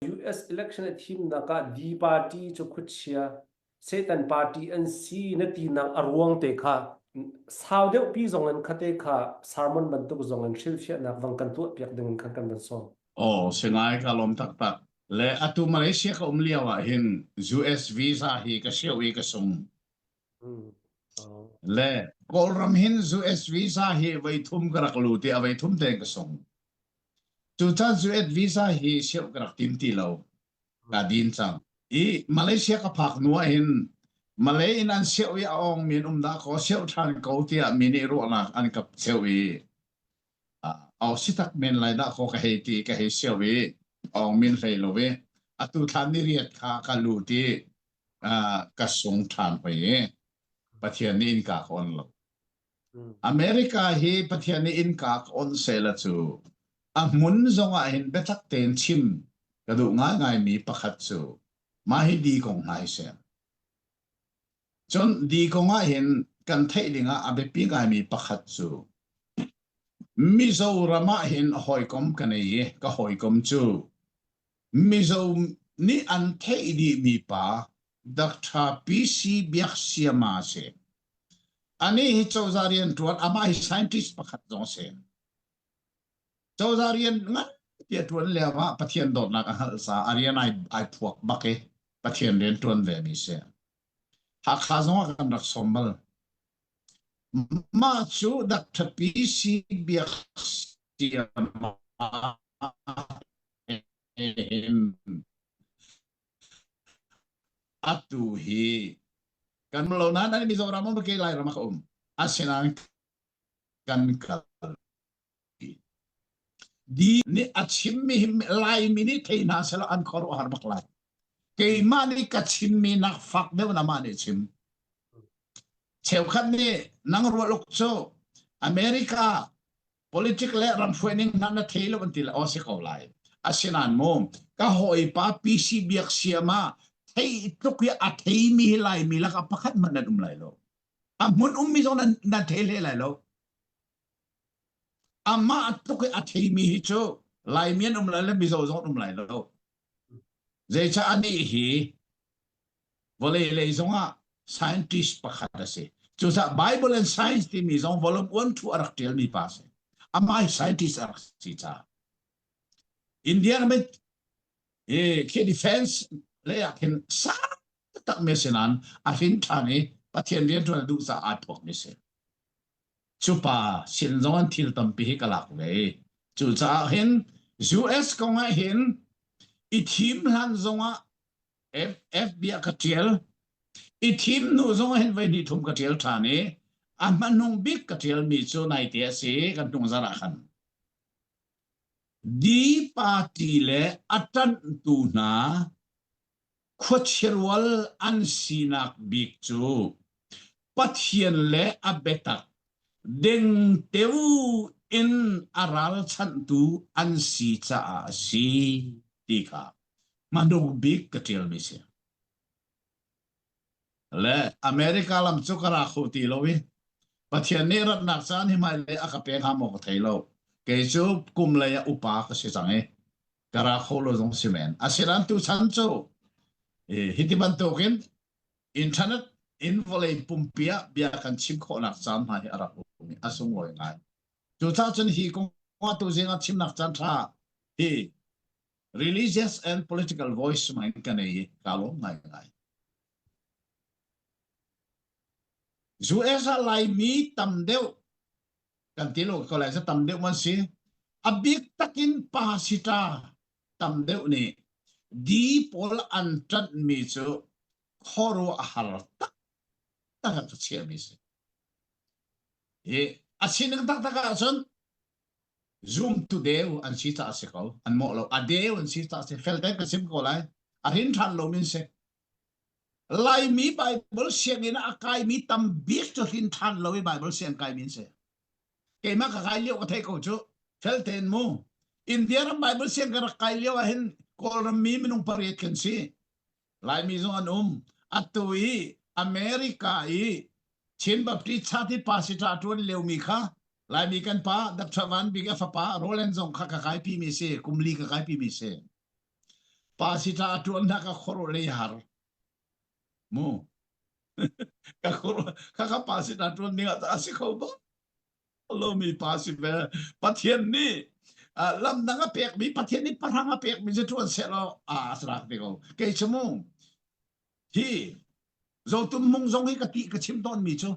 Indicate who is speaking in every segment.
Speaker 1: US election a thimnak ah D party cu khuachia Satan party an si na tinak a ruang te kha sau deuh pi zong in khate kha sermon bantuk zong in hrilhfiahnak vang kan tuah piak ding in khan kan van sawm.
Speaker 2: Oh, singai ka lawm taktak. Le atu Malaysia ka um lio ah hin US visa hi ka sio i ka sung.
Speaker 1: Mm. Oh.
Speaker 2: Le Kawlram hin US visa hi voi thum ka rak lut i a voi thum tein ka sung. Cucan US visa hi sio ka rak tim ti lo. Ka din cang. I Malaysia ka phak hnu ah hin Malay in an sio i a ong mi an um dah kaw sio ṭhan ko tiah mi nih ruahnak an ka cheuh i au si tak men lai dah kaw ka hei ti ka hei sio i ong min hlei lo i atu thlan ni riat kha ka lut i ka sung ṭhan hoi i Pathian nih innka ka on lo. America hi Pathian nih innka ka on sehla cu a hmun zongah hin biatak tein chim ka duh ngaingaimi pakhat cu mah hi di kong hna hi si. Cun di kong ah hin kan theih dingah a biapi ngaimi pakhat cu Mizoram ah hin hawikom ka nei i ka hawikom cu Mizo nih an theih dihmi pa Dr. PC Biaksiama a si. Anih hi cozah rianṭuan, amah hi scientist pakhat zong a si. Cozah rian nganpi a ṭuan lio ah Pathian dawtnak a hngalh caah a rian ai, ai phuak bak i Pathian rian ṭuan vemi a si. Hakha zong ah kan rak sawm bal. Mah cu Dr. PC Biaksiama Atu hi kan lo nain an Mizoram um ke Lairam ah ka um. Asinain kan kal. Di nih a chimmi hi Laimi nih thei hna selaw an khuaruahhar bak lai. Keimah nih ka chimmi nak fak deuh na mah nih chim. Cheukhat nih nang rualuk cu America politic le ramhruai ning hna na thei lo an ti le aw si ko lai asinain mu ka hawipa PC Biak Siam ah thei tluk hi a theimi hi Laimi lakah pakhat hmanh nan um lai lo a hmun ummi zong nan nan thei hle lai lo amah tluk hi a theimi hi cu Laimi an um lai le Mizo zong an um lai lo zeicah anih hi Vawlei lei zongah scientist pakhat a si. Cucaah Bible and Science timi zong volume 1 2 a rak ṭialmi pa a si. Amah hi scientist a rak si caah. India ram i khi defense lei ah khin sang taktak mi a si nain a hrin ṭhan i Pathian rianṭuan a duh caah aa phuakmi a si. Cu pa sin zong an thil tampi hi ka lak ve. Cucaah hin US kong ah hin i thim hlan zongah FB ah ka ṭial. I thim hnu zong ah hin voi hnih thum ka ṭial ṭhan i a hmanung bik ka ṭialmi cu naite a si kan hnung zarh ah khan. D party le a ṭanhtu hna khuachirual an sinak bik cu Pathian le a biatak dengteo in a ralchanhtu an si caah a si ti kha hmanung bik ka ṭialmi si. Le America lam cu ka ra kho ti lo i Pathian nih ratnak caan hi hmailei a ka pek hnga maw ka thei lo. Kei cu kum lei ah upa ka si cang i ka ra kho lo zong si men. Asinain tuchan cu hiti bantukin internet in vawlei pumpi ah bia kan chim khawhnak caan hna hi a rak um i a sunglawi ngai. Cucaah cun hi kong ah tuzing ah chimnak caan ṭha hi religious and political voice hmang in ka nei i kaa lawm ngaingai. US ah Laimi tam deuh kan ti lo ko lai sa tam deuh man si. A bik takin pasita tam deuh nih di pawl an ṭanhmi cu khuaruah har taktak a ka chiahmi si. Hi a sining taktak ahcun zumtu deu an si caah si ko an mawh lo a deu an si caah si fel tein ka chim ko lai a rin ṭhan lo min si Laimi Bible sianginn ah a kaimi tam bik cu hrin ṭhan lo i Bible siang kaimi an si keimah ka kai lio ka thei ko cu fel tein mu India ram Bible siang ka rak kai lio ah hin Kawlram mi minung pariat kan si Laimi zong an um atu i America i Chin Baptist Church i pastor a ṭuan liomi kha Laimi kan pa Dr. Van Bik a fapa Roland zong kha ka kaipi mi si kum li ka kaipi mi si. Pa si ta tuan na ka khoro le har. Mu. Ka khoro ka ka pa si ta tuan ding ah a si kho ba. Lomi pa si ve. Pathian nih lam dang a pekmi Pathian nih pahrang a pekmi cu tuan seh law a rak ti ko. Kei cu mu hi Zotum mung zong hi ka ti ka chim tawn mi cu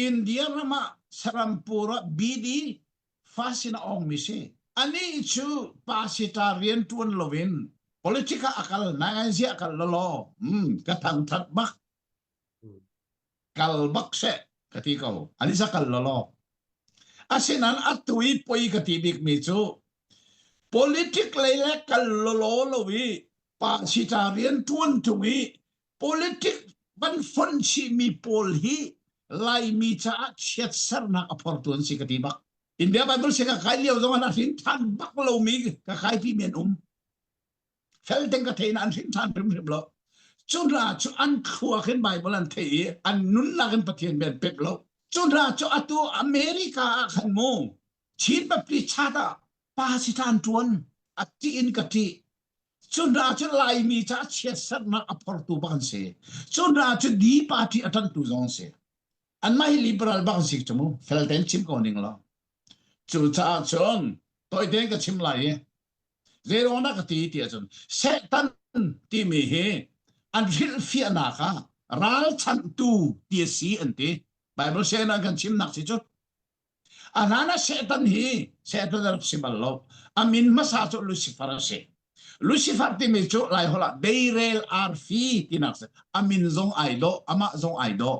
Speaker 2: India ram ah Sarampur ah BD fasin a ong mi si. Anih cu pasita rian tuan loin politic ah a kal naingai a kal lolo hmm ka thangthat bak kal bak seh ka ti ko ani sa kal lolo asinan atu i poi ka ti bik mi cu politic lei le kal lolo lo i pasita rian tuan tung i politic van fon chihmi pawl hi Laimi caah chiatsernak a phortu an si ka ti bak. India Bible se ka kai lio zong an hrin than bak lomi ka kai pi men um. Fel teng ka thein an hrin than hrim hrim lo. Cu hna cu an thluak in Bible an thei i an nunnak in Pathian bia an pep lo. Cu hna cu atu America ah khan mu Chin Baptist chat ah pa si tan tuan a ti in ka ti Cu hna cu Laimi ca chiatsernak a phortu bak an si. Cu hna cu D party a ṭanhtu zong an si. Anmah hi liberal bak an si cu mu. Fel tein chim ko ning law. Cucaah cun tawi tein ka chim lai i zeiruang dah ka ti ti ahcun Satan timi hi an hrilhfiahnak ah ralchanhtu ti a si an ti. Bible sianginn an kan chimnak si cu. A hlan ah Satan hi Satan a rak si bal lo. A min hmasa cu Lucifer a si. Lucifer timi cu Laiholh ah deirel arfi tinak si. A min zong ai dawh, amah zong ai dawh.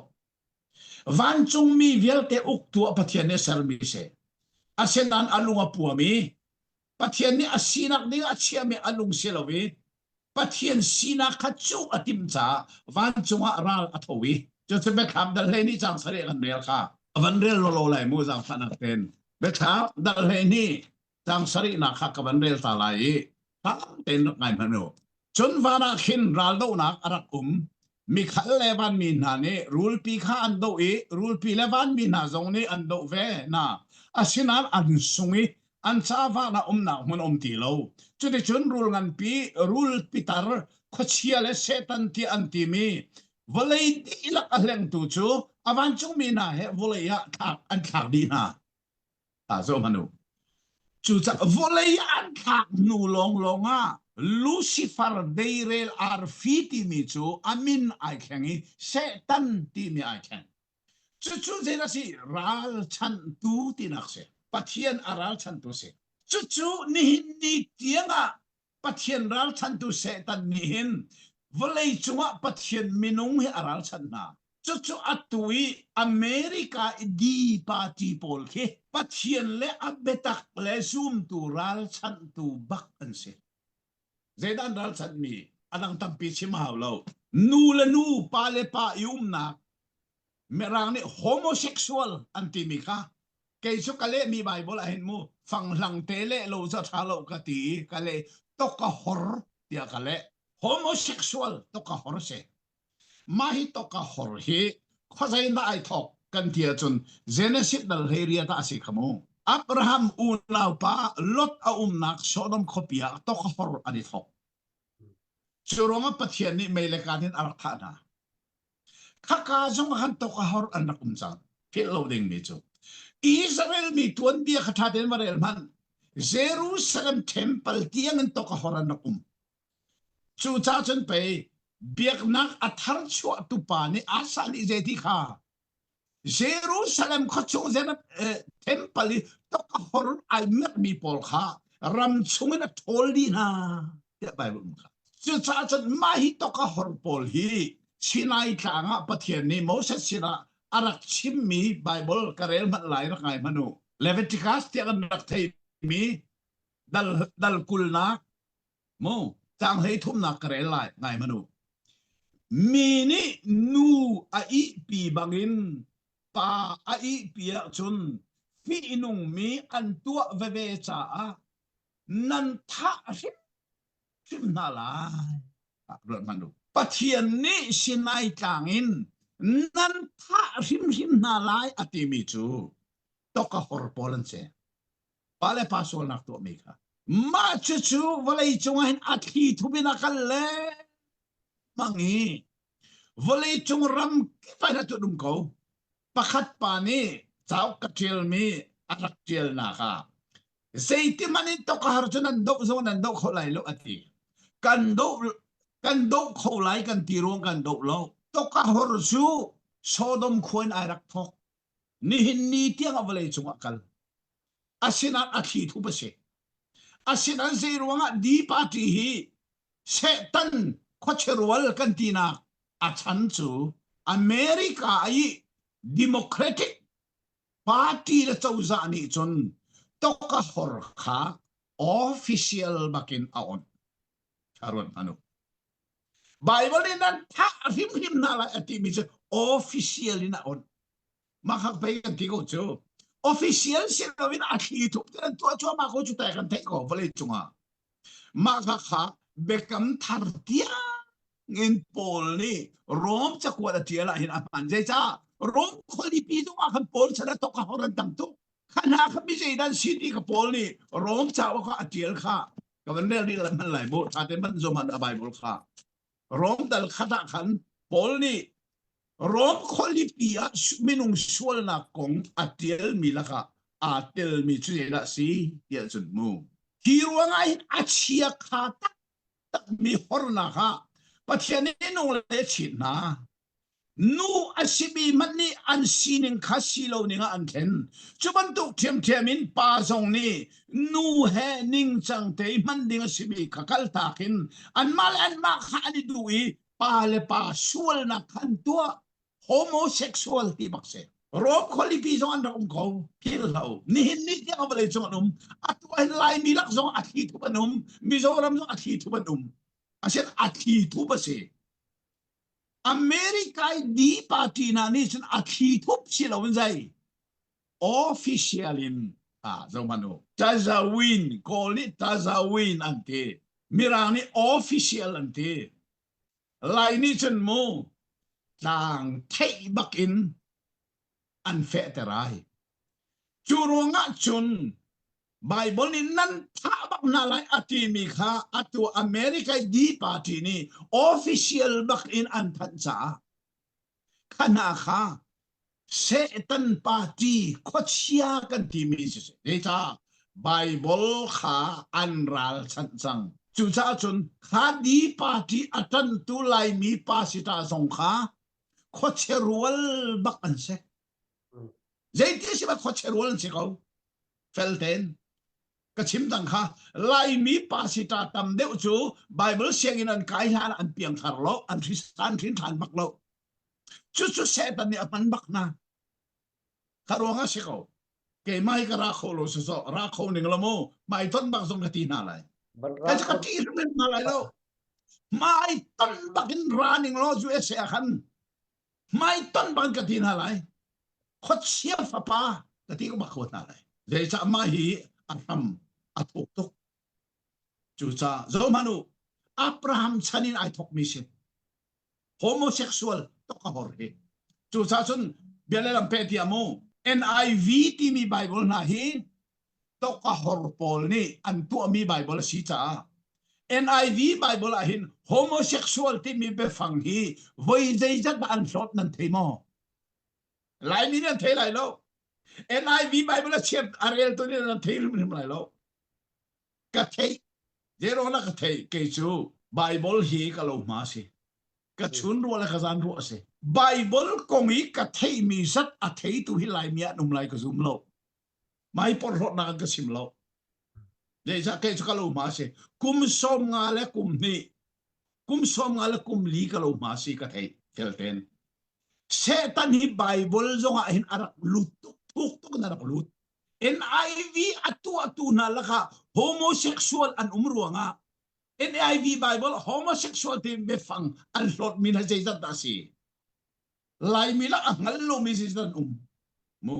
Speaker 2: Vancungmi vialte uktu ah Pathian nih a sermi si. Asinain a lung a puam i Pathian nih a sinak ding a chiahmi a lung si lo i Pathian sinak kha cuh a timh caah vancung ah ral a tho i cucu biathlam dal hlei nih cang sarih kan rel kha a van rel lolo lai mu zaangfahnak ten biathlam dal hlei nih cang sarihnak kha ka van rel ta lai i tha tein rak ngai hmanh u Cun van ah khin raldohnak a rak um. Mikhal le vanmi hna nih rulpi kha an doh i rulpi le vanmi hna zong nih an doh ve hna. Asinain an sung i an caah van ah umnak hmun a um ti lo. Cuticun rul nganpi, rul pitar, khuachia le Satan tiah an timi vawlei dihlak a hlengtu cu a vancungmi hna he vawlei ah thlak an thlak dih hna. Ah, zoh hmanh u. Cucaah vawlei an thlak hnu lawnglawng ah Lucifer deirel arfi timi cu a min ai thleng i Satan timi ai thleng. Cucu zei a si? Ralchanhtu tinak si. Pathian a ralchanhtu si. Cucu nihin ni tiangah Pathian ralchantu Satan nih hin vawlei cungah Pathian minung hi a ralchanh hna. Cucu atu i America i D party pawl khi Pathian le a biatak le zumtu ralchanhtu bak an si. Zeidah an ralchanhmi? A dang tampi chim a hau lo. Nu le nu, pa le pa i umnak Mirang nih homosexual an timi kha kei cu ka lehmi Bible ah hin mu fanghlang te leh lo cu a ṭha lo ka ti i ka leh toka hor tiah ka leh. Homosexual toka hor si. Mah hi toka hor hi khuazei dah ai thawk kan ti ahcun Genesis dal hleiriat ah a si kha mu. Abraham unaupa Lot a umnak Sodom khuapi ah toka hor an i thawk. Cu ruangah Pathian nih mei le kaan in a rak thah hna. Khaka zong ah khan tok a hor an rak um cang. Philh lo dingmi cu. Israel mi tuanbia kha ṭha tein va rel hmanh. Jerusalem temple tiang in tok a hor an rak um. Cucaah cun pei biaknak a thar chuahtu pa nih Asa nih zei ti kha Jerusalem khuachung temple i tokahor ai merhmi pawl kha ram chungin a ṭhawl dih hna tiah Bible um kha. Cucaah cun mah hi tokahor pawl hi Sinai tlang ah Pathian nih Moses sinah a rak chimmi Bible ka rel hmanh lai rak ngai hmanh u. Leviticus tiah kan rak theimi dal dal kulnak Mu caang hlei thumnak ka rel lai ngai hmanh u. Mi nih nu a ihpi bangin pa a ihpi ahcun fihnungmi an tuah veve caah nan thah hrimhrim hna lai. Ruat hmanh u. Pathian nih Sinai tlang in nan thah hrimhrim hna lai a timi cu tokahor pawl an si. Pa le pa sualnak tuahmi kha. Mah cucu vawlei cungah hin a thli thup in a kal lengmang i vawlei cung ram kip ah hin a tuah dum ko. Pakhat pa nih cauk ka ṭialmi a rak ṭialnak ah zeitihmanh in tok a har cu nan doh zong nan doh kho lai lo a ti. Kan doh kan doh kho lai kan ti ruang kan doh lo. Tok a hor cu Sodom khua in ai rak thawk. Nihin ni tiang a vawlei cungah kal. Asinain a thli thup a si. Asinain zei ruangah D party hi Satan khuachirual kan tinak a chan cu America i Democratic Party le cozah nih cun tokahor kha official bakin a on. A ruat hmanh u. Bible nih nan thah hrimhrim hna lai a timi cu official in a on. Mah khak pei kan ti ko cu. Official si loin a thli thup te an tuah cuahmah ko cu tai kan theih ko vawlei cungah. Mah kha kha biakam thar tiang in Paul nih Rom cakuat a ṭial ah hin a hman. Zeicah Rom khualipi zongah khan Paul chan ah tok a hor an tam tuk. Kha hna kha mi zeidah an si ti kha Paul nih Rom cauk kha a ṭial kha ka van rel rih hman lai mu ṭha tein hman zum a Bible kha. Rom dal khat ah khan Paul nih Rom khualipi ah minung sualnak kong a ṭialmi lakah aa telmi cu zeidah a si tiah cun mu. Hi ruangah hin a chia kha taktakmi hornak ah Pathian nih nung le a chit hna. Nu a simi hmanh nih an sining kha si lo ning ah an thlen. Cu bantuk ṭhiamṭhiam in pa zong nih nu he ningcang te i hman ding a simi kha kaltak in anmah le anmah kha an i duh i pa le pa sualnak kha an tuah. Homosexual ti bak si. Rom khualipi zong an rak um ko. Phil hlah u. Nihin ni tiang vawlei cung an um. Atu ah Laimi lak zong a thli thup an um. Mizoram zong a thli thup an um. Asin a thli thup a si. America i D party hna nih cun a thli thup si lo in zai official in ah zohman u tazawin kawl nih tazawin an ti mirang nih official an ti lai nih cun mu tlang theih bak in an fehter ai cu ruangah cun Bible nih nan thah bak hna lai a timi kha atu America D party nih official bak in an thanh caah kha hna kha Satan party khuachia kan timi si zeicah Bible kha an ralchanh cang cucaah cun kha D party a ṭantu Laimi pastor zong kha khuachia rual bak an si Zeiti si ba khuachia rual an si ko. Fel tein ka chim dang kha Laimi pasita tam deuh cu Bible sianginn an kai hlan an piangthar lo, an hrisan hrin than bak lo. Cucu Satan nih a hman bak hna. Kha ruang ah si ko. Keimah hi ka ra kho lo si so, ra kho ning lo mu, mai ton bak zong ka ti hna lai. Ka ka ti hrim hna lai lo. Mai ton bak in ra ning lo USA ah khan hmaitonh bang ka ti hna lai khuachia fapa ka ti ko bak ko hna lai zeicah mah hi a hram a thuk tuk cucaah zohhmanh u Abraham chan in ai thokmi si homosexual tok a hor hi cucaah cun bia le lam pe tiah mu NIV timi Bible hna hi tokahor pawl nih an tuahmi Bible a si caah NIV Bible ah hin homosexual timi biafang hi voi zeizat dah an hlawt nan thei maw? Laimi nih an thei lai lo. NIV Bible a chiat a reltu nih nan thei hrimhrim lai lo. Ka theih. Zeirona ka theih kei cu Bible hi ka lo hma si. Ka chun ruah le ka zan ruah a si. Bible kong i ka theihmi zat a theitu hi Laimi ah an um lai ka zum lo. Mai porhlawtnak an ka chim lo. Zeicah kei cu ka lo hma si. Kum 50 le kum hnih, kum 50 le kum li ka lo hma si ka theih fel ten. Satan hi Bible zong ah hin a rak lut tuk, thuk tuk in a rak lut. NIV a tuahtu hna lakah homosexual an um ruangah NIV Bible homosexual ti biafang an hlawtmi hna zeizat dah a si? Laimi lah a hngal lomi si an um mu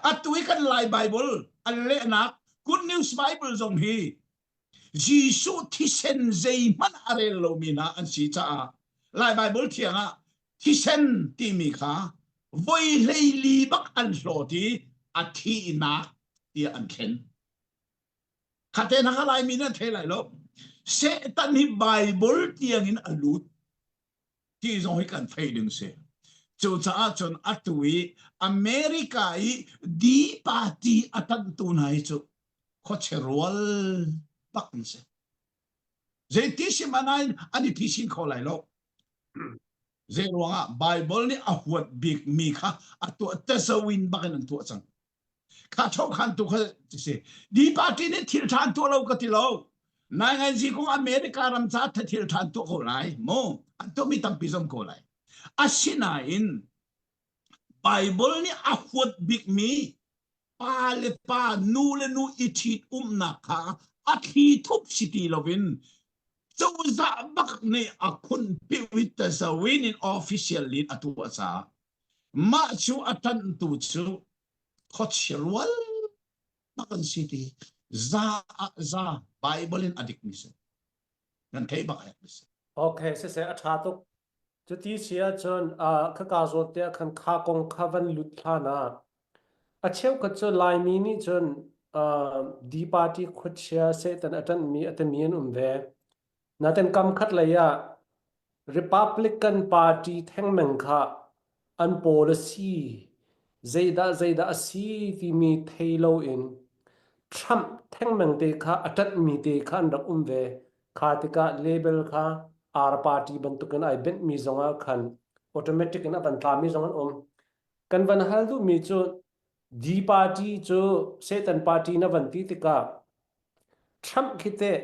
Speaker 2: atu i kan Lai Bible an lehnak Good News Bible zong hi Jesuh thisen zeihmanh a rel lomi hna an si caah Lai Bible thiang ah thisen timi kha voi hleili bak an hlawt i a thihnak tiah an thlen. Khate na ka Laimi nan thei lai lo. Satan hi Bible tiang in a lut ti zong hi kan thei ding si. Cucaah cun atu i America i D party a tanhtu hna hi cu khuachia rual bak an si. Zeiti si hmanh an i phisin kho lai lo. Zei ruangah Bible nih a huat bik mi kha a tuah tazawin bak in an tuah cang. Kha chokhan tu kha si. D party nih thil ṭha an tuah lo ka ti lo. Nai ngai zi kong America ram ca thil ṭha an tuah ko lai mu. An tuahmi tampi zong ko lai. Asinain Bible nih a huat bikmi pa le pa nu le nu i ṭhit umnak kha a thli thup si ti loin cozah bak nih a khun piu i tazawin in official in a tuah caah mah cu a ṭanhtu cu khuachia rual bak an si ti za ah za Bible in a dikmi si nan theih bak a si.
Speaker 1: Okay, siseh a ṭha tuk. Cuti si ahcun khaka zawn te ah khan kha kong kha van lut hlan ah a cheukhat cu Laimi nih cun D party khuachia Satan a ṭanhmi a timi an um ve. Nain kam khat lei ah Republican Party thengmeng kha an policy zeidah zeidah a si timi thei loin Trump thengmeng te kha a ṭanhmi te kha an rak um ve. Kha tikah label kha R party bantukin ai benhmi zongah khan automatic in a van tlami zong an um. Kan van hal duhmi cu D party cu Satan party na van ti tikah Trump khi teh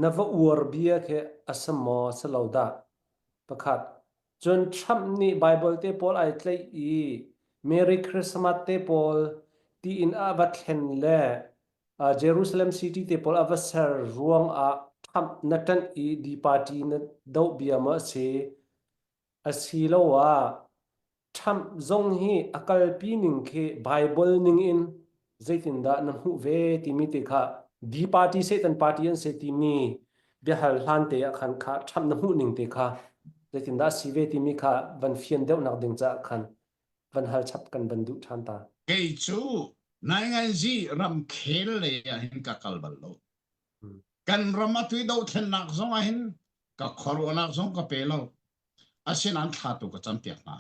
Speaker 1: na va uar bia khi a si maw si lo dah? Pakhat. Cun Trump nih Bible te pawl ai tlaih i Merry Christmas te pawl tiin a va thlen le Jerusalem City te pawl a va ser ruang ah Trump na ṭanh i D party na doh bia maw a si? Asiloah Trump zong hi a kalpi ning khi Bible ning in zeitindah na hmuh ve timi te kha D party Satan party an si timi biahal hlan te ah khan kha Trump na hmuh ning te kha zeitindah a si ve timi kha van fian deuhnak ding caah khan van hal chap kan van duh ṭhan ta.
Speaker 2: Kei cu nainganzi ramkhel lei ah hin ka kal bal lo. Kan ram a tui dothlennak zong ah hin ka khuaruahnak zong ka pe lo. Asinain thla tu ka campiak hna.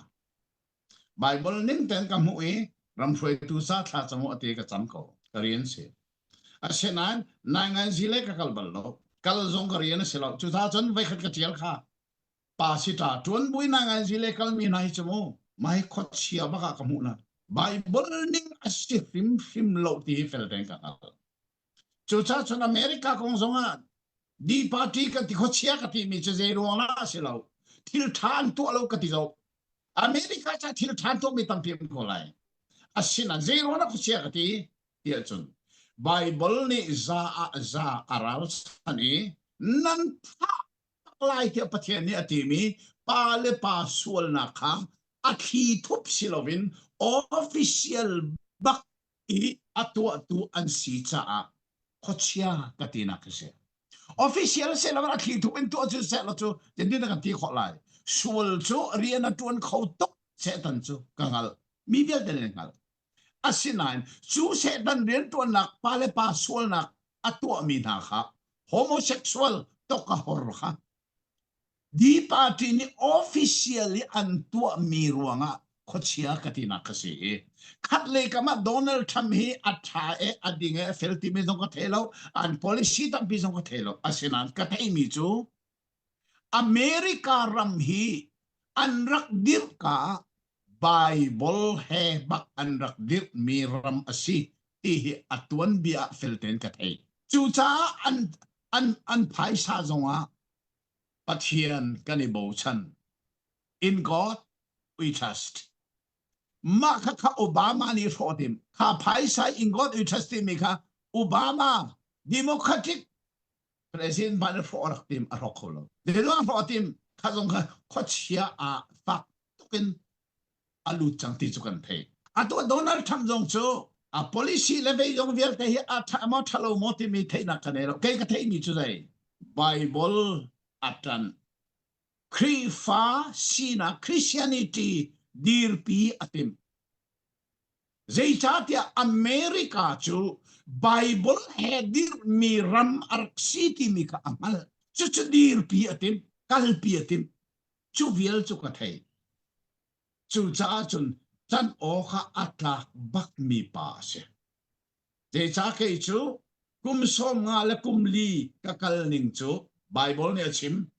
Speaker 2: Bible ning tein ka hmuh i ram hruaitu sa thla cam u ati ka cam ko. Ka rian si. Asinain nainganzi lei ka kal bal lo. Kal zong ka rian a si lo. Cucaah cun voikhat ka ṭial kha pa si ṭa ṭuan buin ngai le kalmi hna hi cu mu mai khuachia bak ah ka hmuh na Bible ning a si hrimhrim lo ti hi fel tein ka hngal cucaah cun America kong zong ah D party ka ti khuachia ka ti mi cu zei ruang lah a si lo thil ṭha an tuah lo ka ti lo America ca thil ṭha an tuah mi tampi um ko lai asinain zei ruang ah khuachia ka ti tiah cun Bible nih za ah za a ralchan i nan thah lai tiah Pathian nih a timi pa le pa sualnak kha a thli thup si loin official bak i a tuahtu an si caah khuachia ka tinak a si. Official si lo a thli thup in tuah cu seh lo cu tin kan ti khawh lai. Sual cu rian a tuan kho tuk Satan cu ka hngal. Mi vialte nih hngal. Asinain cu Satan rianṭuannak pa le pa sualnak a tuahmi hna kha homosexual tokahor kha D party nih officially an tuahmi ruangah khuachia ka tinak ka si i khat lei kam ah Donald Trump hi a ṭha e a ding e a fel timi zong ka thei lo an policy tampi zong ka thei lo asinain ka theimi cu America ram hi an rak dirh ka ah Bible he bak an rak dirhmi ram a si ti hi a tuanbia ah fel tein ka theih. Cucaah an, an, an phaisa zongah Pathian kan i bochan. In God we trust. Mah kha kha Obama nih hrawh tim. Kha phaisa in God we trust timi kha Obama Democratic President ban hrawh rak tim a hrawk kho lo. Zeiruang hrawh tim kha zong kha khuachia ah fak tukin a lut cang ti cu kan thei. Atu Donald Trump zong cu a policy le vei zong vialte hi a tha maw tha lo maw timi theihnak ka nei lo. Kei ka theihmi cu zei Bible a ṭan. Khrihfa sinak Christianity dirpi a timh. Zeicahtiah America cu Bible he dirhmi ram a rak si timi kha a hngalh. Cucu dirpi a tim, kalpi a tim. Cu vial cu ka thei. Cucaah cun can aw kha a tlak bakmi pa a si. Zeicah kei cu kum 50 le kum li ka kal ning cu Bible nih a chim.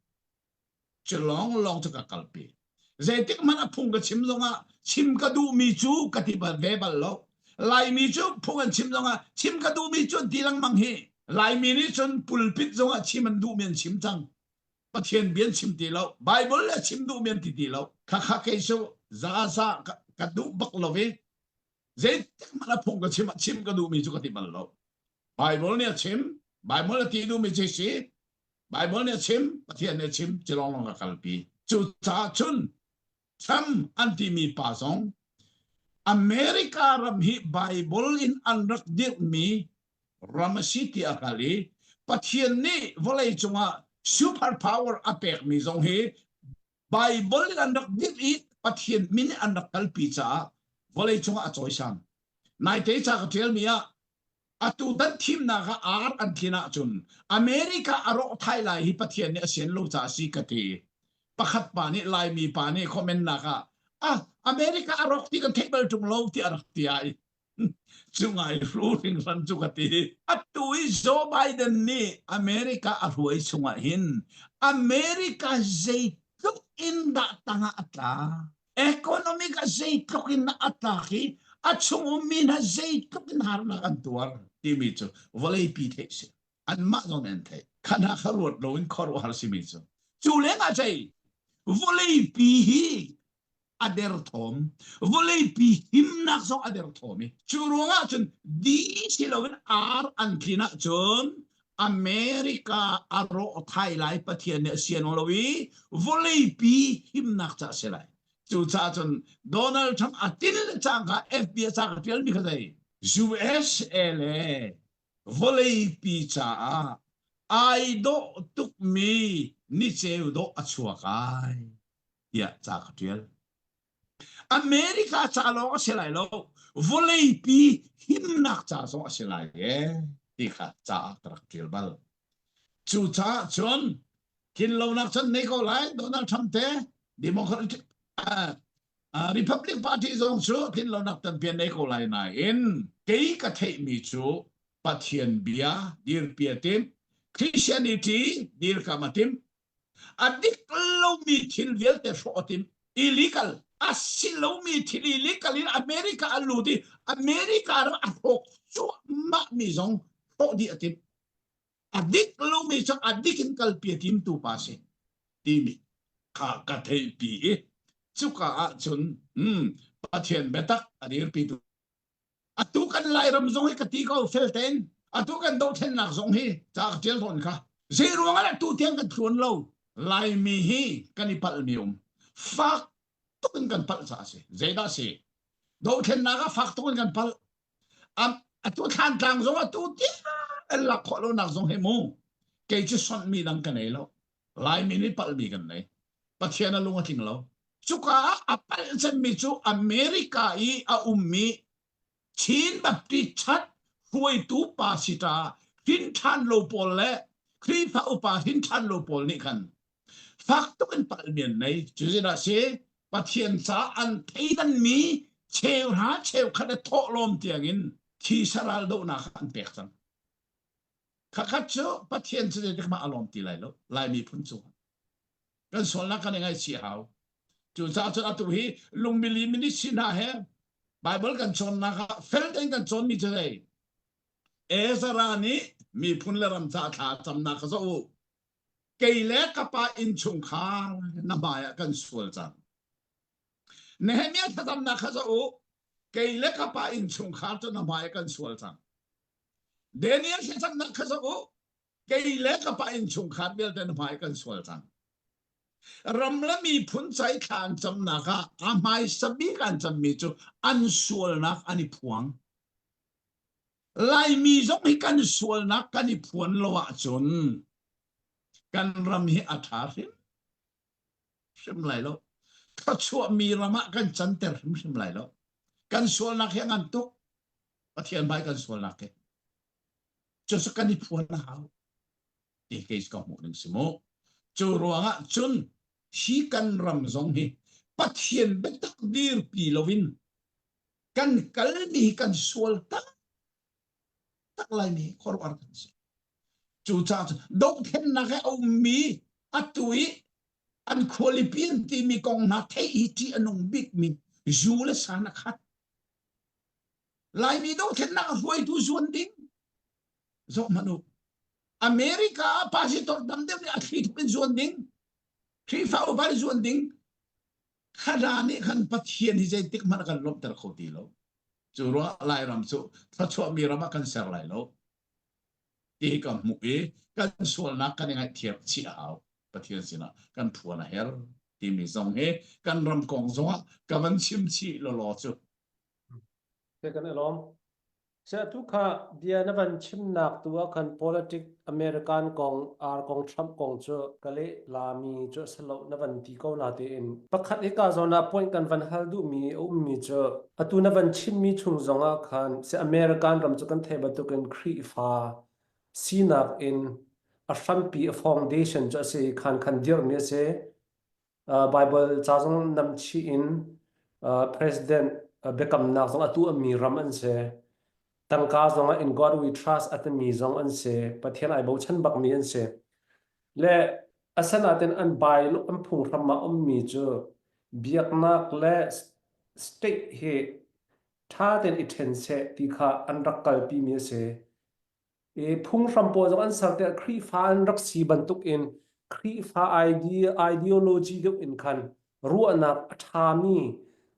Speaker 2: Cu lawnglawng cu ka kalpi. Zeitik hmanh a phung ka chim zongah chim ka duhmi cu ka ti ve bal lo. Laimi cu phung an chim zongah chim ka duhmi cu an ti lengmang hi. Laimi nih cun pulpit zongah chim an duhmi an chim cang. Pathian bia an chim ti lo. Bible le chim duhmi an ti ti lo. Khakha kei cu zaza ka, ka duh bak lo i zeitik hmanh a phung ka chim ah chim ka duhmi cu ka ti bal lo. Bible nih a chim, Bible a ti duhmi cu si, Bible nih a chim, Pathian nih a chim, ci lawnglawng a kalpi. Cucaah cun Trump an timi pa zong America ram hi Bible in an rak dirhmi ram a si ti a hngal i Pathian nih vawlei cungah super power a pekmi zong hi Bible in an rak dirh i Pathian min in an rak kalpi caah vawlei cungah a cawisan. Naite ca ka ṭialmi ah atu dan thimnak ah ar an tlin ahcun America a rawh thai lai hi Pathian nih a sian lo caah si ka ti. Pakhat pa nih Laimi pa nih comment nak ah ah America a rawk ti kan theih bal ṭung lo ti a rak ti ai. Cu ngai hru hringhran cu ka ti. Atu i Joe Biden nih America a hruai chungah hin America zeitluk in dah tangah a tla? Economic ah zeitluk in a tlak i a chung ummi hna zeitluk in harnak an tuar timi cu vawleipi theih si. Anmah zong nih an theih. Khana kha ruat loin khuaruahhar simi cu. Cu lengah cei vawleipi hi a derthawm vawleipi himnak zong a derthawm i cu ruangah cun di si loin ar an tlin ahcun America a rawh thai lai Pathian nih a sian lo i vawleipi himnak ca a si lai cucaah cun Donald Trump a tin le cangka FBI ca ka tialmi kha zei USA le vawleipi caah ai dawh tukmi niceu dawh a chuak ai tiah ca ka ṭial. America ca lawng a si lai lo, vawleipi himnak ca zong a si lai e ti kha ca ah ka rak ṭial bal. Cucaah cun tlinlonak cun nei ko lai Donald Trump te Democratic uh, uh, Republic Party zong cu tlinlonak tampi an nei ko lai nain kei ka theihmi cu Pathian bia dirpi a tim Christianity dirkam a tim A dik lomi thil vialte hrawh a timh. Illegal a si lomi thil illegal in America an lut i America ram a hrawk cuahmah mi zong hrawh dih a timh. A dik lomi cu a dik in kalpi a timtu pa si timi kha ka theihpi i cuka ahcun hmm, Pathian biatak a dirpitu Atu kan Lairam zong hi ka ti ko fel tein. Atu kan dohthlennak zong hi ca ka ṭial tawn kha. Zei ruang ah tu tiang kan tluan lo. Laimi hi kan i palhmi um. Fak tuk in kan palh caah a si. Zeidah si? Dohthlennak ah fak tuk in kan palh. Atu Thlantlang zong atu tiang an lak khawh lonak zong hi mu. Kei cu sonhmi dang ka nei lo. Laimi nih palhmi kan nei. Pathian a lung a tling lo. Cuka ah a palh cemmi cu America i a ummi Chin Baptist Church hruaitu pa sita hrin ṭhan lo pawl le Khrihfa upa hrin ṭhan lo pawl nih khan fak tuk in palhmi an nei. Cuzinah si Pathian ca an theidanmi cheuhra cheukhat le thawhlawm tiangin thisa ral dohnak an pek cang. Khakhat cu Pathian cu zeitik mah a lawm ti lai lo Lai miphun cu kan sualnak kan i ngaihchih hau cucaah cun atu hi lungmili ministry hna he Bible kan cawnnak ah fel tein kan cawnmi cu zei Ezra nih miphun le ram ca thla camnak kha zoh u kei le ka pa innchungkhar na hmai ah kan sual cang Nehemiah thlacamnak kha zoh u kei le ka pa innchungkhar cu na hmai ah kan sual cang Daniel thlacamnak kha zoh u. Kei le ka pa innchungkhar vialte na hmai kan sual cang. Ram le miphun cai thla an camnak ah a hmaisa bik an cammi cu an sualnak an i phuang. Laimi zong hi kan sualnak kan i phuan lo ahcun kan ram hi a ṭha hrim hrim lai lo. Thluachuahmi ram ah kan canter hrimhrim lai lo. Kan sualnak hi a ngan tuk. Pathian hmai kan sualnak hi. Cucu kan i phuan a hau. Ti kei ka hmuh ning si mu. Cu ruangah cun hi kan ram zong hi Pathian biatak dirpi loin kan kalmi hi kan sual tak tak laimi khuaruahhar kan si. Cucaah cun dohthlennak he a ummi atu i an khualipi an timi kong hna theih hi ṭih a nung bikmi zu le san a khat. Laimi dohthlennak hruaitu zuan ding zoh hmanh u. America ah pastor tam deuh nih a thli thup in zuan ding, Khrihfa upa nih zuan ding, khana nih khan Pathian hi zeitik hmanh a kan lawmhter kho ti lo. Cu ruah Lairam cu thluachuahmi ram ah kan ser lai lo. Ti ka hmuh i kan sualnak kan i ngaihthiam chih a hau. Pathian sinah kan phuan a her timi zong hi kan ram kong zongah ka van chim chih lawlaw cu.
Speaker 1: Kan i lawm. Atu kha bia na van chimnak tu ah khan politic American kong ar kong Trump kong cu ka leh lami cu a si lo na van ti ko na tein pakhat hika zawn ah point kan van hal duhmi a ummi cu atu na van chimmi chung zong ah khan si American ram cu kan theih bantukin Khrihfa sinak in a hrampi a foundation cu a si khan khan dirhmi a si. Bible ca zong namchih in president biakamnak zong a tuahmi ram an si. Tangka zong ah in God we trust a timi zong an si. Pathian ai bochan bakmi an si. Le asanaten an bai an phunghram ah ummi cu biaknak le state hi ṭha tein i ṭhen seh ti kha an rak kalpimi a si. I phunghram pawl zong an ser tikah Khrihfa an rak si bantukin Khrihfa ideology deuh in khan ruahnak a ṭhami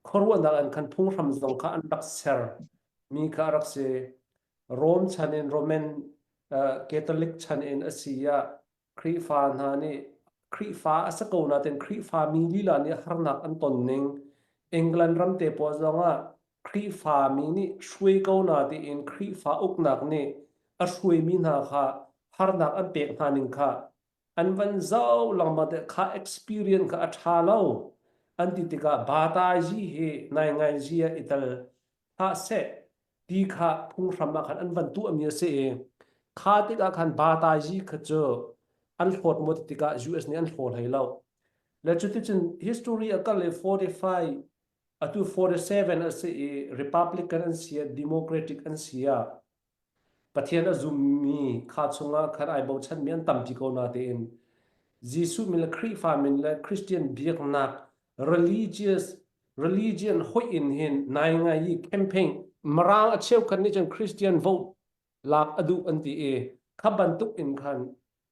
Speaker 1: khuaruahnak in khan phunghram zong kha an rak ser mi kha a rak si. Rome chan in Roman Catholic chan in a si ah Khrihfa hna nih Khrihfa a si ko nain Khrihfa mi lila nih harnak an ton ning England ram te pawl zongah Khrihfa mi nih hruai ko na tiin Khrihfa uknak nih a hruaimi hna kha harnak an pek hna ning kha an van zoh lengmang te kha experience kha a ṭha lo an ti tikah batazi hi naingainzi ah i tel hlah seh ti kha phunghram ah khan an van tuahmi a si i kha tikah khan batazi kha cu an hlawt maw ti tikah US nih an hlaw hlei lo. Le cuticun history a kal i 45 atu 47 a si i Republican an si ah Democratic an si ah Pathian a zummi kha chungah khan ai bochanmi an tampi ko na tein Jesuh min le Khrihfa min le Christian biaknak religious religion hoih in hin nai ngai i campaign Mirang a cheukhat nih cun Christian vote lak a duh an ti i kha bantuk in khan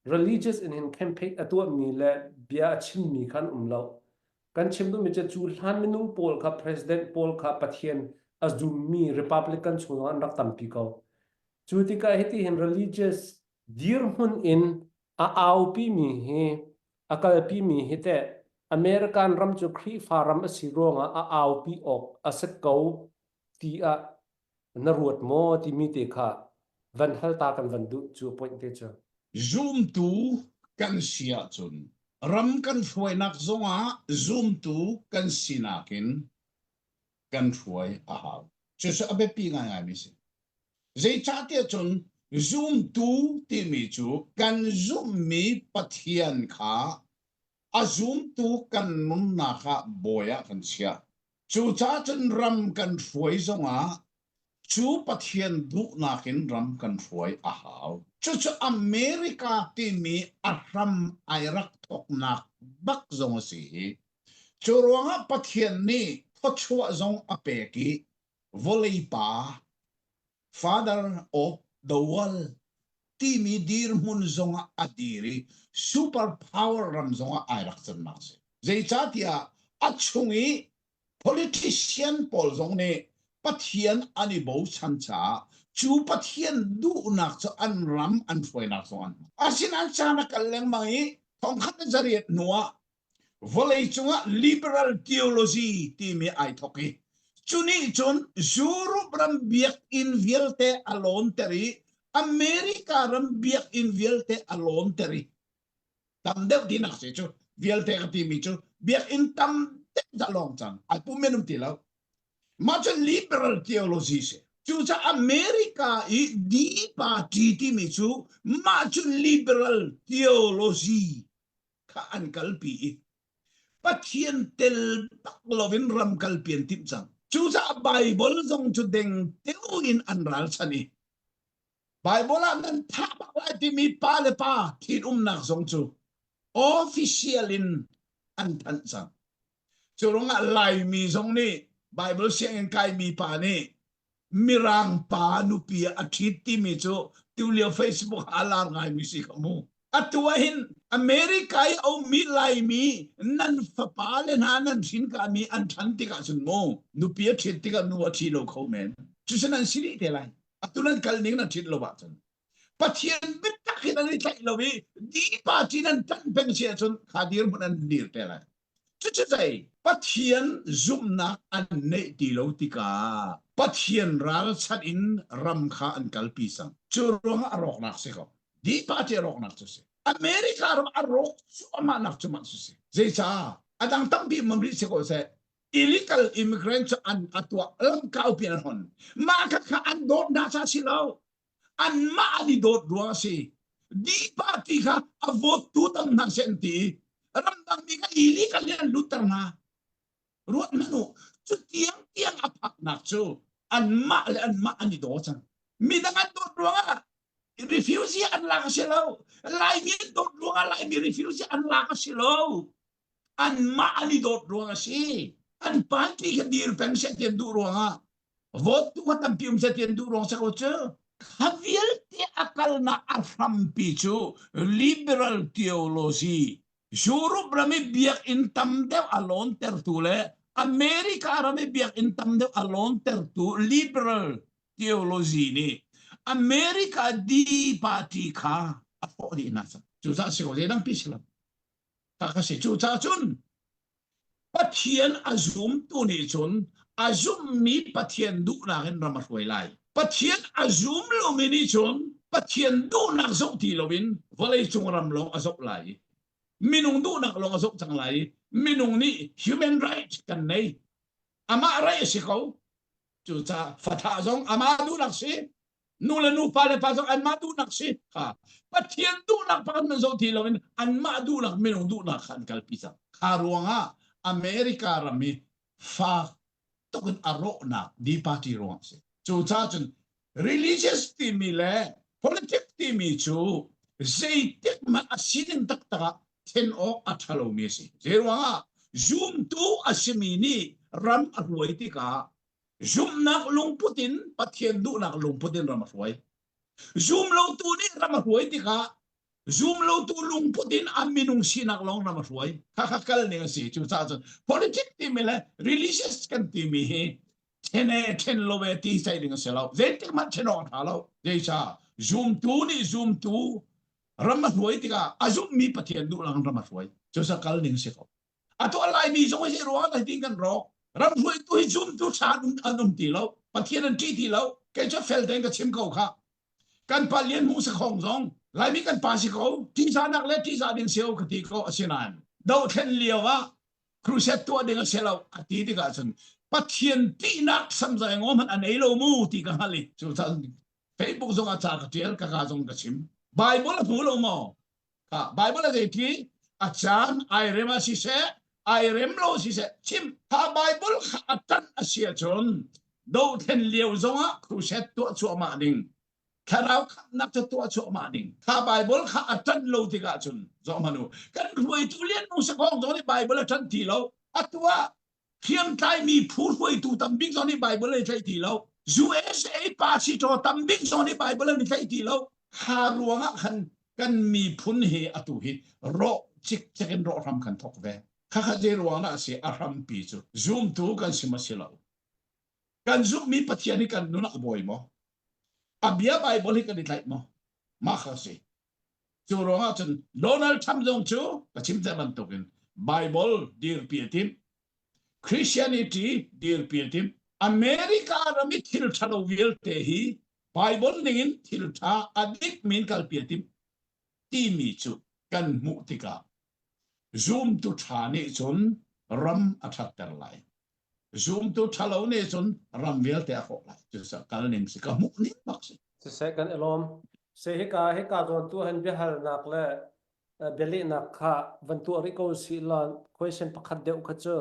Speaker 1: religious in hin campaign a tuahmi le bia a chimmi khan um lo. Kan chim duhmi cu cu hlan minung pawl kha president pawl kha Pathian a zummi Republican chung an rak tampi ko. Cu tikah hiti hin religious dirhmun in a aupimi hi a kalpimi hi teh American ram cu Khrihfa ram a si ruangah a aupi awk a si ko ti ah na ruat maw timi te kha van hal ta kan van duh cu point te cu.
Speaker 2: Zumtu kan si ahcun ram kan hruainak zongah zumtu kan sinak in kan hruai a hau. Cucu a biapi ngaingaimi si. Zeicahtiah cun zumtu timi cu kan zumhmi Pathian kha a zumtu kan nunnak ah bawi ah kan chiah. Cucaah cun ram kan hruai zongah cu Pathian duhnak in ram kan hruai a hau. Cucu America timi a hram ai rak thawknak bak zong a si hi. Cu ruangah Pathian nih thawchuah zong a pek i vawlei pa father of the world timi dirhmun zongah a dir i super power ram zongah ai rak cannak si. Zeicahtiah a chung i politician pawl zong nih Pathian an i bochan caah cu Pathian duhnak cu an ram an hruainak zong an hmu. Asinain caan a kal lengmang i thongkhat le zariat hnu ah vawleicung ah liberal theology timi ai thok i cu nih cun Europe ram biakinn vialte a lawnter i America ram biakinn vialte a lawnter i tam deuh tinak si cu vialte ka timi cu biakinn tam deuh dah lawng cang ai pum men um ti lo mah cu liberal theology si. Cucaah America i D party timi cu mah cu liberal theology kha an kalpi i Pathian tel bak loin ram kalpi an timh cang. Cucaah Bible zong cu deng teu in an ralchan i Bible ah nan thah bak lai timi pa le pa ṭhitumnak zong cu official in an thanh cang. Cu ruangah Laimi zong nih Bible sianginn kaimi pa nih Mirang pa nupi a ṭhit timi cu tulio Facebook ah a lar ngaimi si kha mu. Atu ah hin America i a ummi Laimi nan fapa le hna nan hrinkami an ṭhan tikah cun mu nupi a ṭhit tikah nu a ṭhi lo kho men. Cucu nan si dih te lai. Atu nan kal ning nan ṭhit lo ahcun. Pathian biatak hi nan i tlaih lo i di party nan ṭanh peng si ahcun kha dirhmun an dir te lai. Cucu zei Pathian zumhnak an neih ti lo tikah Pathian ralchanh in ram kha an kalpi cang. Cu ruangah a rawknak si ko. Di party a rawknak cu si. America ram a rawk cuahmah nak cu mah cu si. Zeicah? A dang tampi um rih si ko seh. Illegal immigrant cu an a tuah lamkaupi an hon. Mah kha kha an dawt hna ca si lo. Anmah an i dawt ruang a si. Di party kha a vote tu tam hna seh an ti. Ramdang mi kha illegal in an lutter hna. Ruat hmanh u, cu tiang tiang a phaknak cu anmah le anmah an i daw cang. Midang an dawt ruangah refugee an lak a si lo. Laimi an dawt ruangah Laimi refugee an lak a si lo. Anmah an i dawt ruang a si. An party kha dir peng seh ti an duh ruangah vote tu kha tampi um seh ti an duh ruang si ko cu. Kha vialte a kalnak a hrampi cu liberal theology Europe ram i biakinn tam deuh a lawntertu le America ram i biakinn tam deuh a lawntertu liberal theology nih America D party kha a hrawh dih hna. Cucaah si ko zeidang pi si lo. Tak a si. Cucaah cun Pathian a zumtu nih cun a zummi Pathian duhnak in ram a hruai lai. Pathian a zum lomi nih cun Pathian duhnak zoh ti loin vawleicung ram lawng a zoh lai i minung duhnak lawng a zoh cang lai i minung nih human right kan nei. Amah right a si ko. Cucaah fathah zong amah duhnak si. Nu le nu pa le pa zong anmah duhnak si kha Pathian duhnak pakhat nan zoh ti loin anmah duhnak minung duhnak kha an kalpi cang. Kha ruangah America ram hi fak tuk in a rawhnak di party ruang si. Cucaah cun religious timi le politics timi cu zeitik hmanh a sining taktak ah then awk a ṭha lomi a si. Zeiruangah zumtu a simi nih ram a hruai tikah Zumhnak lungput in Pathian duhnak lungput in ram a hruai. Zumlotu nih ram a hruai tikah zumlotu lungput in a minung sinak lawng ram a hruai. Khakha kal ning a si. Cucaah cun politics timi le religious kan timi hi then e then lo e ti sai ding a si lo. Zeitik hmanh then awk a tha lo. Zeicah zumtu nih zumtu ram a hruai tikah a zumhmi Pathian duhnak ram a hruai. Cucaah kal ning si ko. A tuah laimi zong hi ruang ah tin kan rawk. Ram hruaitu hi zumtu ṭha an um ti lo. Pathian an ṭih ti lo. Kei cu fel tein ka chim ko kha. Kan pa Lian Hmung Sakhong zong Laimi kan pa si ko. Ṭihzahnak le ṭihzah ding si ko ka ti ko asinain dohthlen lio ah crusade tuah ding a si lo a ti tikah cun Pathian ṭihnak samzai ngaw hmanh an ei lo mu ti ka hngalh i cucaah Facebook zong ah ca ka ṭial ka ka zong ka chim. Bible a hmu lo maw? Bible a zei ti a caan ai rem ah siseh ai rem lo siseh chim kha Bible kha a ṭanh a si ahcun dothlen lio zongah crusade tuah cuahmah ding thlarau khamhnak cu tuah cuahmah ding kha Bible kha a ṭanh lo tikah cun zoh hmanh u kan hruaitu lian nu sakhong zong nih Bible a ṭanh ti lo a tuah hriamtlaimi phu hruaitu tambik zong nih Bible an i tlaih ti lo. USA pastor tambik zong nih Bible an i tlaih ti lo. Kha ruangah khan kan miphun hi atu hi rawh cikcek in rawh hram kan thok ve. Khakha zei ruang dah a si? A hrampi cu zumtu kan si ma si lo. Kan zumhmi Pathian hi kan nun ah a bawi maw? A bia Bible hi kan i tlaih maw? Mah kha si. Cu ruangah cun Donald Trump zong cu ka chim cang bantukin Bible dirpi a timh. Christianity dirpi a timh. America ram i thil ṭhalo vialte hi Bible ningin thil ṭha a dikmi in kalpi a timh timi cu kan hmuh tikah zumtu ṭha nih cun ram a ṭhatter lai. Zumtu ṭhalo nih cun ram vialte a hrawh lai. Cucaah kal ning si ka hmuh ning bak si.
Speaker 1: Siseh kan i lawm. Se hika hika zawn tu han biahalnak le bialehnak kha van tuah rih ko sih law question pakhat deuh kha cu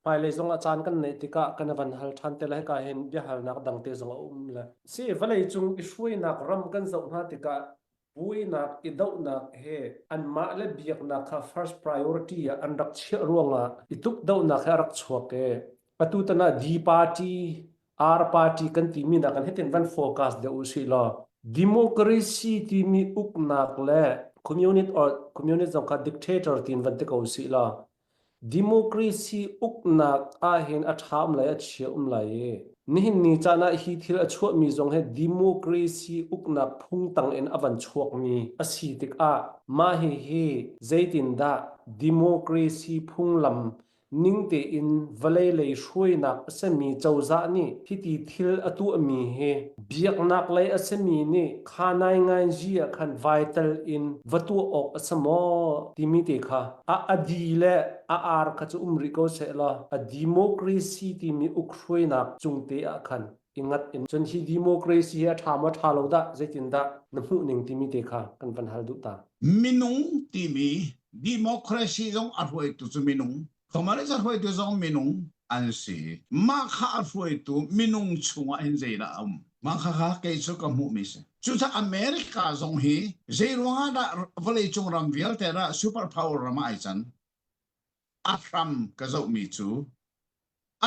Speaker 1: hmailei zong ah caan kan neih tikah kan van hal ṭhan te lai hika hin biahalnak dang te zong a um le si vawlei cung i hruainak ram kan zoh hna tikah buainak i dohnak he anmah le biaknak kha first priority ah an rak chiah ruangah i tukdohnak he a rak chuak i atu tan ah D party R party kan timi nak in hitin van focus deuh usih law democracy timi uknak le communist or communist zong kha dictator tiin van ti ko usih law Democracy uknak ahhin a ṭha um lai a chia um lai i nihin ni caan ah hi thil a chuahmi zong hi democracy uknak phung tang in a van chuakmi a si tikah mah hihi zeitindah democracy phunglam ning tein vawlei lei hruainak a simi cozah nih hiti thil a tuahmi hi biaknak lei a simi nih kha naingainzi ah khan vital in va tuah awk a si maw timi te kha a a di le a ar kha cu um rih ko seh law a democracy timi ukhruainak cung te ah khan i ngat in cun hi democracy hi a ṭha maw ṭha lo dah zeitin dah na hmuh ning timi te kha kan van hal duh ta.
Speaker 2: Minung timi democracy zong a hruaitu cu minung communist a hruaitu zong minung an si. Mah kha a hruaitu minung chungah hin zeidah a um? Mah kha kha kei cu ka hmuhmi si. Cucaah America zong hi zei ruangah dah vawleicung ram vialte dah super power ram ah ai can? A hram ka zohmi cu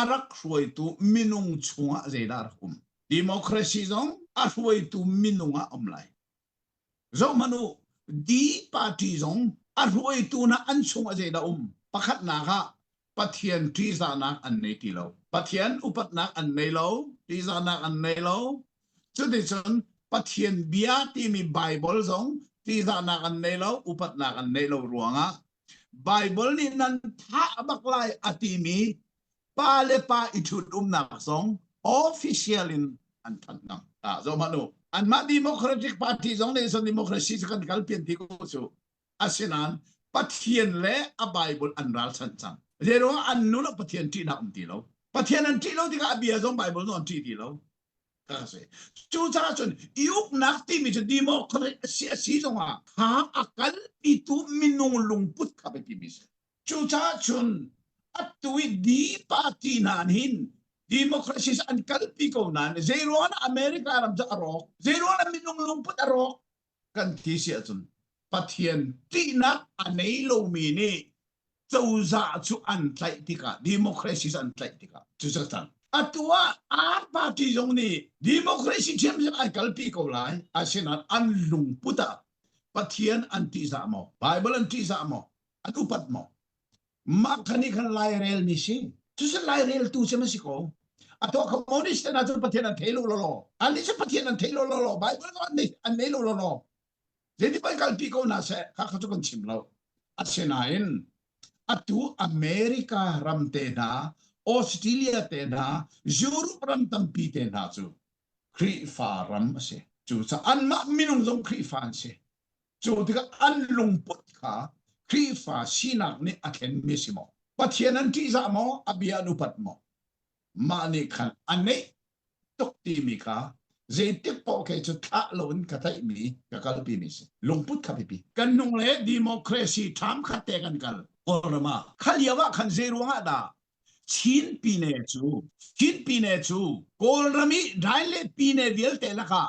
Speaker 2: a rak hruaitu minung chungah zeidah rak um? Democracy zong a hruaitu minung ah um lai. Zohhmanh u, D party zong a hruaitu hna an chungah zeidah um? Pakhatnak ah Pathian ṭihzahnak an nei ti lo. Pathian upatnak an nei lo, ṭihzahnak an nei lo. Cuticun Pathian bia timi Bible zong ṭihzahnak an nei lo, upatnak an neih lo ruangah Bible nih nan thah bak lai a timi pa le pa i ṭhut-umnak zong official in an thanh hna. Ah, zohhmanh u. Anmah Democratic Party zong nih cun democracy cu kan kalpian ti ko cu. Asinain Pathian le a Bible an ralchanh cang. Zeiruangah an nun ah Pathian ṭihnak um ti lo. Pathian an ṭih lo tikah a bia zong Bible zong an ṭih ti lo. Ka si. Cucaah cun i uknak timi cu democracy a si zongah kha a kalpitu minung lungput kha biapimi si. Cucaah cun atu i D party hna hin democracy an kalpi ko nain zeiruang ah America ram cu a rawk, zeiruang ah minung lungput a rawk kan ti si ahcun Pathian ṭihnak a nei lomi nih cozah cu an tlaih tikah democracy cu an tlaih tikah cu cu cang. Atu ah R party zong nih democracy ṭhiamṭhiam an kalpi ko lai asinain an lungput ah Pathian an ṭihzah maw Bible an ṭihzah maw an upat maw mah kha nih khan lairel mi si cucu laireltu cem a si ko a tuah communist te hna cu pathian an thei lo lo an nih cu pathian an thei lo lo bible an nei an nei lo lo zeiti poi kalpi ko hna seh kha kha cu kan chim lo asinain atu America ram te hna Australia te hna Europe ram tampi te hna cu Khrihfa ram a si cucaah anmah minung zong Khrihfa an si Cu tikah an lungput kha Khrihfa sinak nih a thlenmi a si maw? Pathian an ṭihzah maw? A bia an upat maw? Mah nih khan a neih tuk timi kha zeitik paoh kei cu thlah loin ka tlaihmi ka kalpimi si. Lungput kha biapi. Kan nung le democracy ṭham khat te kan kal Kawlram ah. Kha lio ah khan zei ruangah dah Chin pine cu Chin pine cu Kawlram i dai le pine vialte lakah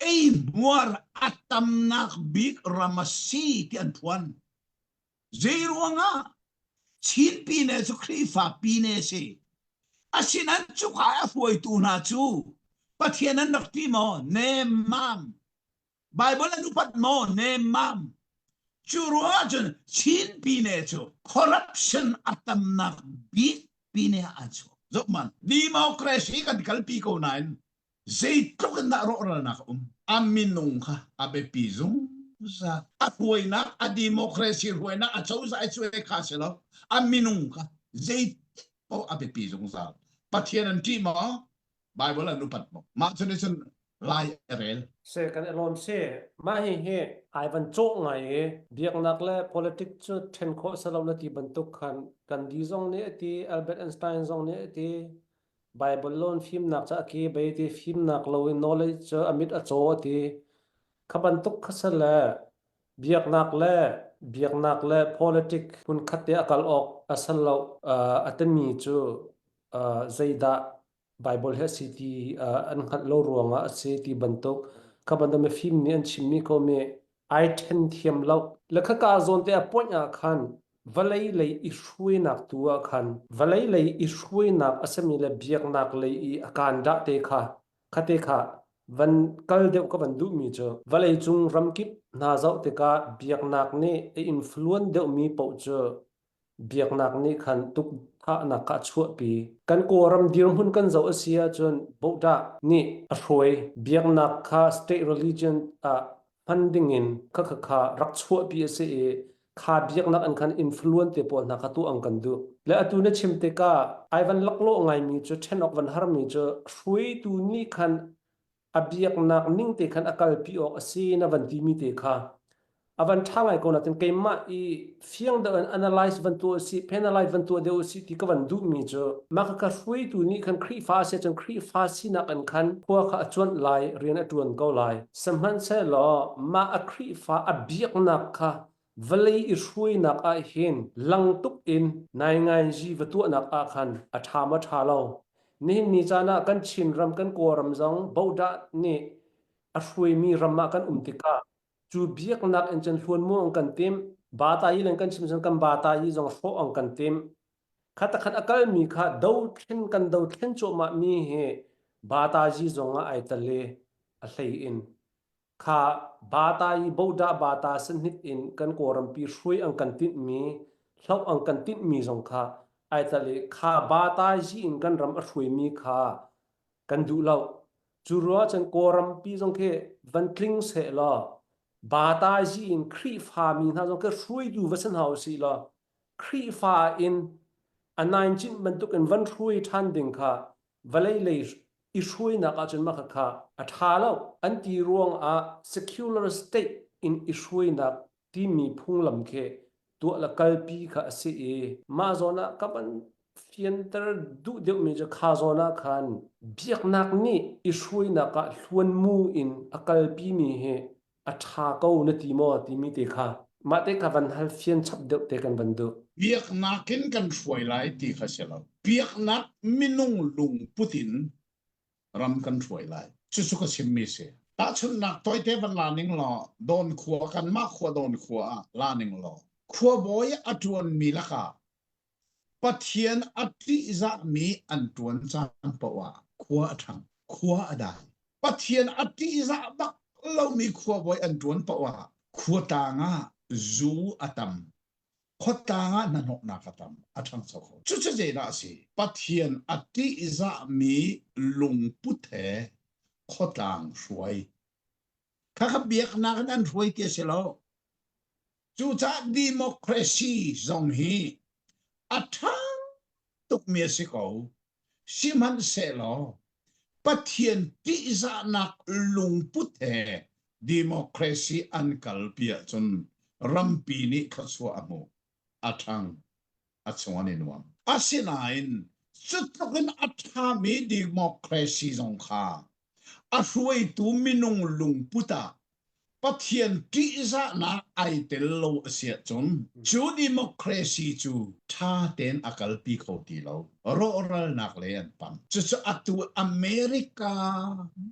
Speaker 2: eihmuar a tamnak bik ram a si ti an phuan. Zeiruangah Chin pine cu Khrihfa pine si. Asinain cuka a hruaitu hna cu Pathian an rak ti maw? Nemmam. Bible an upat maw? Nemmam. Cu ruangah cun Chin pine cu corruption a tamnak bik pine ah an chuak. Zohman, democracy kan kalpi ko nain zeitluk in dah rawhralnak a um a minung kha a biapi zungzal a hruainak a democracy hruainak a cozah i cuai kha si lo a minung kha zeitik paoh a biapi zungzal pathian an ṭih maw bible an upat maw mah cu nih cun. Lai a rel.
Speaker 1: Se kan i lawm si. Mah hi hi ai van cawh ngai i biaknak le politics cu then khawh si lo na ti bantuk khan Gandhi zong nih a ti, Albert Einstein zong nih a ti, Bible lawn fimnak cu a ke bei ti, fimnak lo in knowledge cu a mit a caw a ti. Kha bantuk kha si le biaknak le biaknak le politics hmunkhat te a kal awk a si lo a timi cu zeidah Bible hi a si ti an hngalh lo ruangah a si ti bantuk kha bantuk mifim nih an chimmi ko mi ai ṭhen thiam lo. Le khaka zawn te a point ah khan vawlei lei i hruainak tu ah khan vawlei lei i hruainak a simi le biaknak lei i a kaan dah te kha kha te kha van kal deuh ka van duhmi cu vawlei cung ramkip hna zoh tikah biaknak nih a influence deuhmi paoh cu biaknak nih khan tukthahnak kha a chuahpi. Kan Kawlram dirhmun kan zoh a si ahcun Bodah nih a hruai. Biaknak kha state religion ah hman dingin kha kha kha rak chuahpi a si i kha biaknak an khan influence te pawl hna kha tuah ang kan duh. Le atu na chim tikah ai van laklawh ngaimi cu ṭhen awk van harmi cu hruaitu nih khan a biaknak ning te khan a kalpi awk a si na van timi te kha a van ṭha ngai ko natin keimah i fiang deuh in analyze van tuah si penalize van tuah deuh si ti ka van duhmi cu mah ka hruaitu nih khan Khrihfa a si cun Khrihfa sinak in khan khua kha a cuanh lai rian a ṭuan ko lai sihmanhsehlaw mah a Khrihfa a biaknak kha vawlei i hruainak ah hin lang tuk in naingainzi va tuahnak ah khan a ṭha maw ṭha lo. Nihin ni caan ah kan Chinram kan Kawlram zong bodah nih a hruaimi ram ah kan um tikah cu biaknak in cun hluan mu ang kan timh bata yi len kan chim cun kan bata yi zong hrawh ang kan timh khat khat a kalmi kha dothlen kan dothlen cuahmah mi hi bata yi zong ah ai tel i a hlei in kha bata i bodah bata sanhit in kan kawlrampi hruai ang kan tinhmi hloh ang kan tinhmi zong kha ai tel i kha bata yi in kan ram a hruaimi kha kan duh lo cu ruah cun kawlrampi zong khi van tling seh law bata yi in Khrihfa mi hna zong khi hruaitu va si hna usih law Khrihfa in a nain cinh bantuk in van hruai ṭhan ding kha vawlei lei i hruainak ahcun mah kha a ṭha lo an ti ruangah secular state in i hruainak timi phunglam khi tuah le kalpi kha a si i mah zawn ah ka van fianter duh deuhmi cu kha zawn ah khan biaknak nih i hruainak ah hluanmu in a kalpimi hi a ṭha ko na ti maw timi te kha mah te kha van hal fian chap deuh te kan van duh.
Speaker 2: Biaknak in kan hruai lai ti kha si lo. Biaknak minung lungput in ram kan hruai lai. Cucu ka chimmi si. Tahchunhnak tawite van la ning law Dawn khua kanmah khua Dawn khua ah la ning law khuabawi a ṭuanmi lakah Pathian a ṭihzahmi an ṭuan caan paoh ah khua a ṭhang, khua a dai. Pathian a ṭihzah bak lomi khuabawi an ṭuan paoh ah khuatlang ah zu a tam, khuatlang ah hnahnawhnak a tam, a ṭhangcho kho. Cucu zeidah a si? Pathian a ṭihzahmi lungput he khuatlang hruai. Khakha biaknak in an hruai ti a si lo. Cucaah democracy zong hi a ṭha tukmi a si ko. Sihmanhsehlaw Pathian ṭihzahnak lungput he democracy an kalpi ahcun rampi nih thluachuah a hmu, a ṭhang, a chung an i nuam. Asinain cu tluk in a ṭhami democracy zong kha a hruaitu minung lungput ah Pathian ṭihzahnak ai tel lo a si ahcun cu democracy cu ṭha tein a kalpi kho ti lo. Rawhralnak lei an panh. Cucu atu America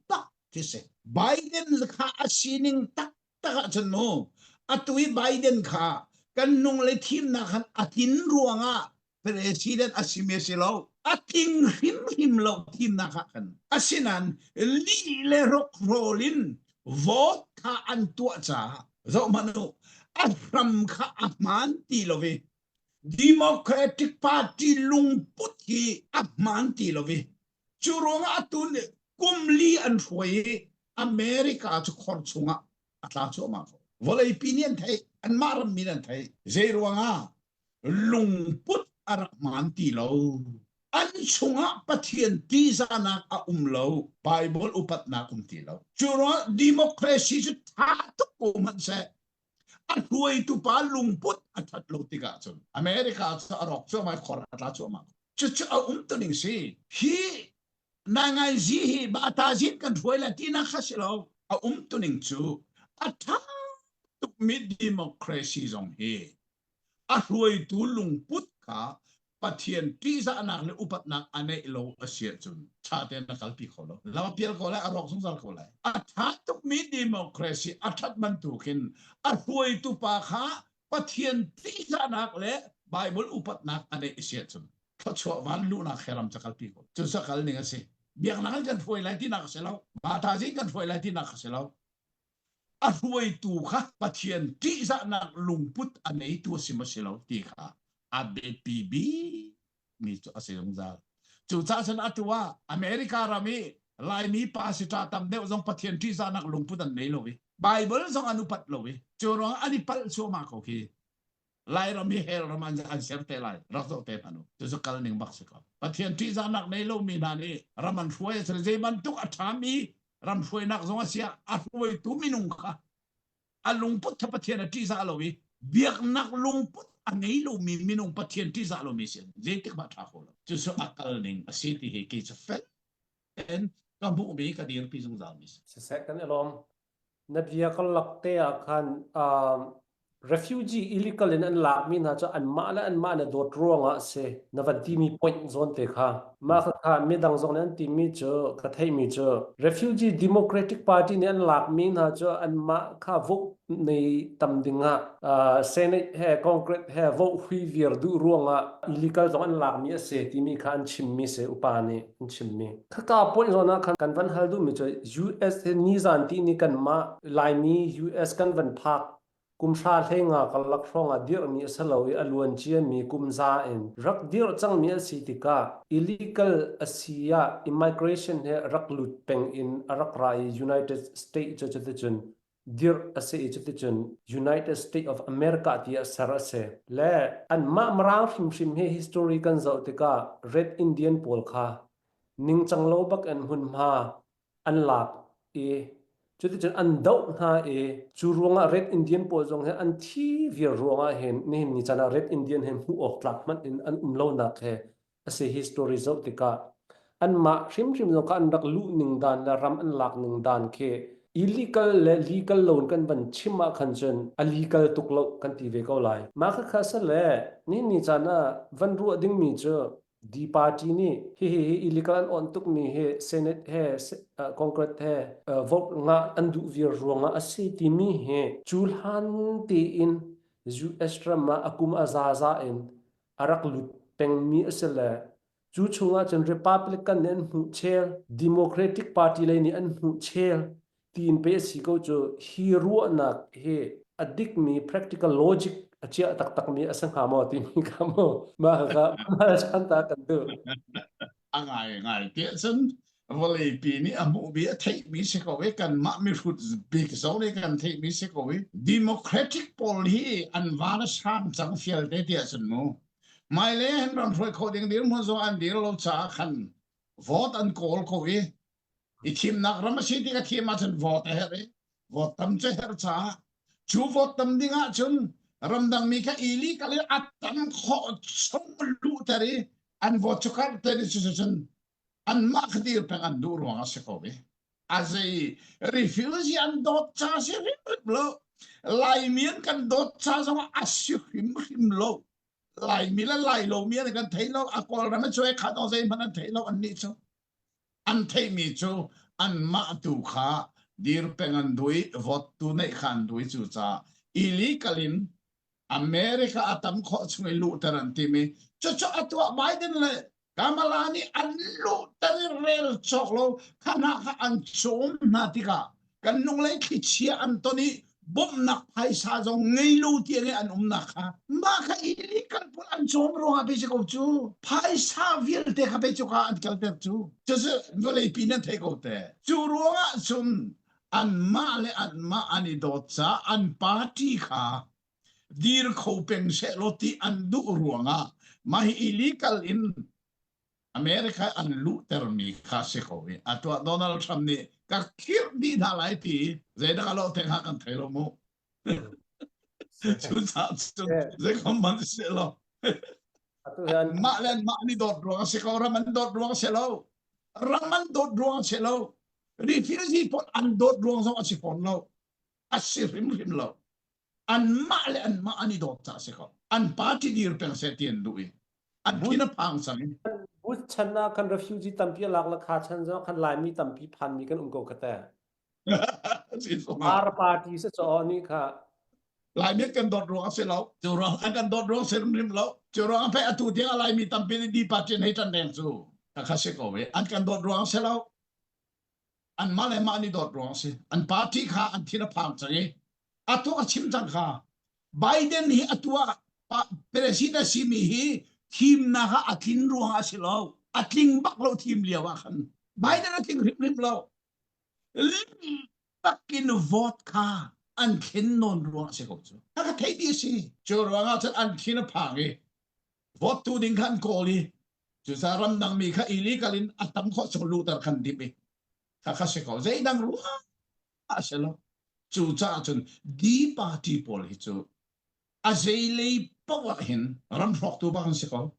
Speaker 2: bak khi si. Biden kha a sining taktak ahcun mu atu i Biden kha kan nung le thimnak khan a tlin ruangah president a simi a si lo a tling hrimhrim lo thimnak ah khan asinain lih le rokhrawl in vote kha an tuah caah zoh hmanh u a hram kha a hmaan ti lo i Democratic Party lungput hi a hmaan ti lo i cu ruangah atu kum li an hruai i America cu khor chungah a tla cuahmah ko vawleipi nih an theih anmah rammi nih an theih zei ruangah lungput a rak hmaan ti lo. An chungah Pathian tihzahnak a um lo, Bible upatnak um ti lo. Cu ruangah democracy cu tha tuk ko hmanh seh, a hruaitu pa lungput a that lo tikah cun America cu a rawk cuahmah i khor a tla cuahmah. Cucu a um tuning si. Hi naingaizi hi batazin kan hruai lai tinak kha si lo. A um tuning cu a tha tukmi democracy zong hi a hruaitu lungput kha Pathian ṭihzahnak le upatnak a neih lo a si ahcun ṭha tein a kalpi kho lo. Lam a pial ko lai, a rawk zungzal ko lai. A ṭha tukmi democracy a ṭhat bantukin a hruaitu pa kha Pathian ṭihzahnak le Bible upatnak a neih a si ahcun thluachuah van luhnak he ram ca kalpi ko. Cu sa kal ning a si. Biaknak in kan hruai lai tinak a si lo. Bata kan hruai lai tinak a si lo. A hruaitu kha Pathian ṭihzahnak lungput a neitu a si maw si lo ti kha a biapi bik mi cu a si zungzal. Cucaah cun atu ah America ram i Laimi pastor tam deuh zong Pathian ṭihzahnak lungput an nei lo i Bible zong an upat lo i cu ruangah an i palh cuahmah ko khi. Lairam hi hell ram an, an ser te lai rak zoh te hmanh u cucu kal ning bak si ko Pathian ṭihzahnak nei lomi hna nih ram an hruai a si zei bantuk a ṭhami ram hruainak zong a si ah a hruaitu minung kha a lungput kha Pathian a ṭihzah lo i biaknak lungput a ngei lomi minung Pathian ṭihzah lomi si zeitik mah ṭha kho lo cucu a kal ning a si ti hi kei cu fel tein ka hmuhmi ka dirpi zungzal mi si.
Speaker 1: Siseh kan i lawm. Na bia karlak te ah khan um, refugee illegal in an lakmi hna cu anmah le anmah na dawt ruangah a si na van timi point zawn te kha mah kha kha midang zong nih an timi cu ka theihmi cu refugee democratic party nih an lakmi hna cu anmah kha vote nei tam dingah uh, senate he congress he vote hui viar duh ruangah illegal zong an lakmi a si timi kha an chimmi si upa nih an chimmi Khaka point zawn ah khan kan van hal duhmi cu US hi nizan ti ni kanmah Laimi US kan van phak kum hra hlei nga karlak hrawng ah dirhmi a si lo i a luan ciami kum za in rak dirh cangmi a si tikah illegal a si ah immigration he rak lut peng in a rak ra i United States cu cuticun dirh a si i cuticun United States of America tiah ser a si. Le anmah Mirang hrimhrim hi history kan zoh tikah Red Indian pawl kha ningcang lo bak in hmunhma an lak i cuticun an doh hna i cu ruangah Red Indian pawl zong hi an thi viar ruangah hin nihin ni caan ah Red Indian he hmuh awk tlak hmanh in an um lonak he a si hi story zoh tikah anmah hrimhrim zong kha an rak luh ning dan le ram an lak ning dan khi illegal le legal loan kan van chim ah khan cun a legal tuk lo kan ti ve ko lai. Mah khakha sale ni ni caan ah van ruah dingmi cu D party nih hihi hi illegal an on tukmi hi Senate he Congress he vote ngah an duh viar ruangah a si timi hi cu hlan tein US ram ah a kum a zaza in a rak lut pengmi a si le cu chungah cun Republican nih an hmuh chel, Democratic Party lei nih an hmuh chel tiin pei a si ko cu hi ruahnak hi a dikmi practical logic a chiah taktakmi a si hnga maw timi kha mu mah kha chan ta kan duh.
Speaker 2: A ngai ngai tiah cun vawleipi nih a hmuhmi a theihmi si ko i kanmah mihrut bik zong nih kan theihmi si ko i democratic pawl hi an van a sang cang fialte tiah cun mu hmailei ah hin ram hruai khawh ding dirhmun zong an dir lo caah khan vote an kawl ko i i thimnak ram a si tik a thim ahcun vote a herh i vote tam cu herh caah cu vote tam ding ahcun ramdang mi kha illegal in a tam khawh chung luhter i an vote cu karh te ni cun anmah kha dir peng an duh ruang a si ko i a zei refugee an dawt ca si hrimhrim lo Laimi an kan dawt ca zong a si hrimhrim lo Laimi le Lai lomi an kan thei lo a Kawlram a cuai kha dong zeihmanh an thei lo an nih cu an theihmi cu anmah tu kha dir peng an duh i vote tu neih kha an duh i cu caah illegal in America a tam khawh chung i luhter an timi cucu a tuah Biden le Kamala nih an luhter i rel cawk lo kha hna kha an cawm hna tikah kan nunglei thlichia an ton i bawmhnak phaisa zong ngei lo tiang i an umnak kha mah kha illegal pawl an cawm ruangah pe si ko cu phaisa vialte kha pe cu ka an kalter cu cucu vawleipi nan thei ko te cu ruangah cun anmah le anmah an i dawt caah an party kha dir kho peng sehlaw ti an duh ruangah mah hi illegal in. America an luhtermi kha si ko i a tuah Donald Trump nih ka khirh dih hna lai ti zeidah a lawh te hnga kan thei lo mu. Cucaah cun zeikom hmanh si lo. Mah le mah ni dawt ruang a si ko ram an dawt ruang a si lo. Ram an dawt ruang a si lo. Refugee pawl an dawt ruang zong a si fawn lo. A si hrimhrim lo. Anmah le anmah an i dawt caah a si ko. An party dir peng seh ti an duh i an thin a phang cang i.
Speaker 1: Bush chan ah kan refugee tampi a lak le kha chan zong khan Laimi tampi phanmi kan um ko ka te. Ar party se chaw ni kha.
Speaker 2: Laimi kan dawt ruang a si lo. Cu ruang an kan dawt ruang si rimrim lo. Cu ruang a pei atu tiang a Laimi tampi nih di party hei tan reng cu. Ka kha si ko ve. An kan dawt ruang a si lo. Anmah le mah nih dawt ruang a si. An party kha an thin a phang cang i atu a chim cang kha. Biden hi atu ah president a simi hi thimnak ah a tlin ruang ah a si lo. A tling bak lo thim lio ah khan. Biden a tling hrimhrim lo. Takin vote kha an thlen nawn ruang a si ko cu. A ka theih dih a si. Cu ruang ah cun an thin a phang i vote tu ding kha an kawl i Cucaah ramdang mi kha illegal in a tam khawh chung luhter khan dip i kha kha si ko. Zeidang ruah a si lo. Cucaah cun D party pawl hi cu a zeilei paoh ah hin ram hrawktu bak an si ko.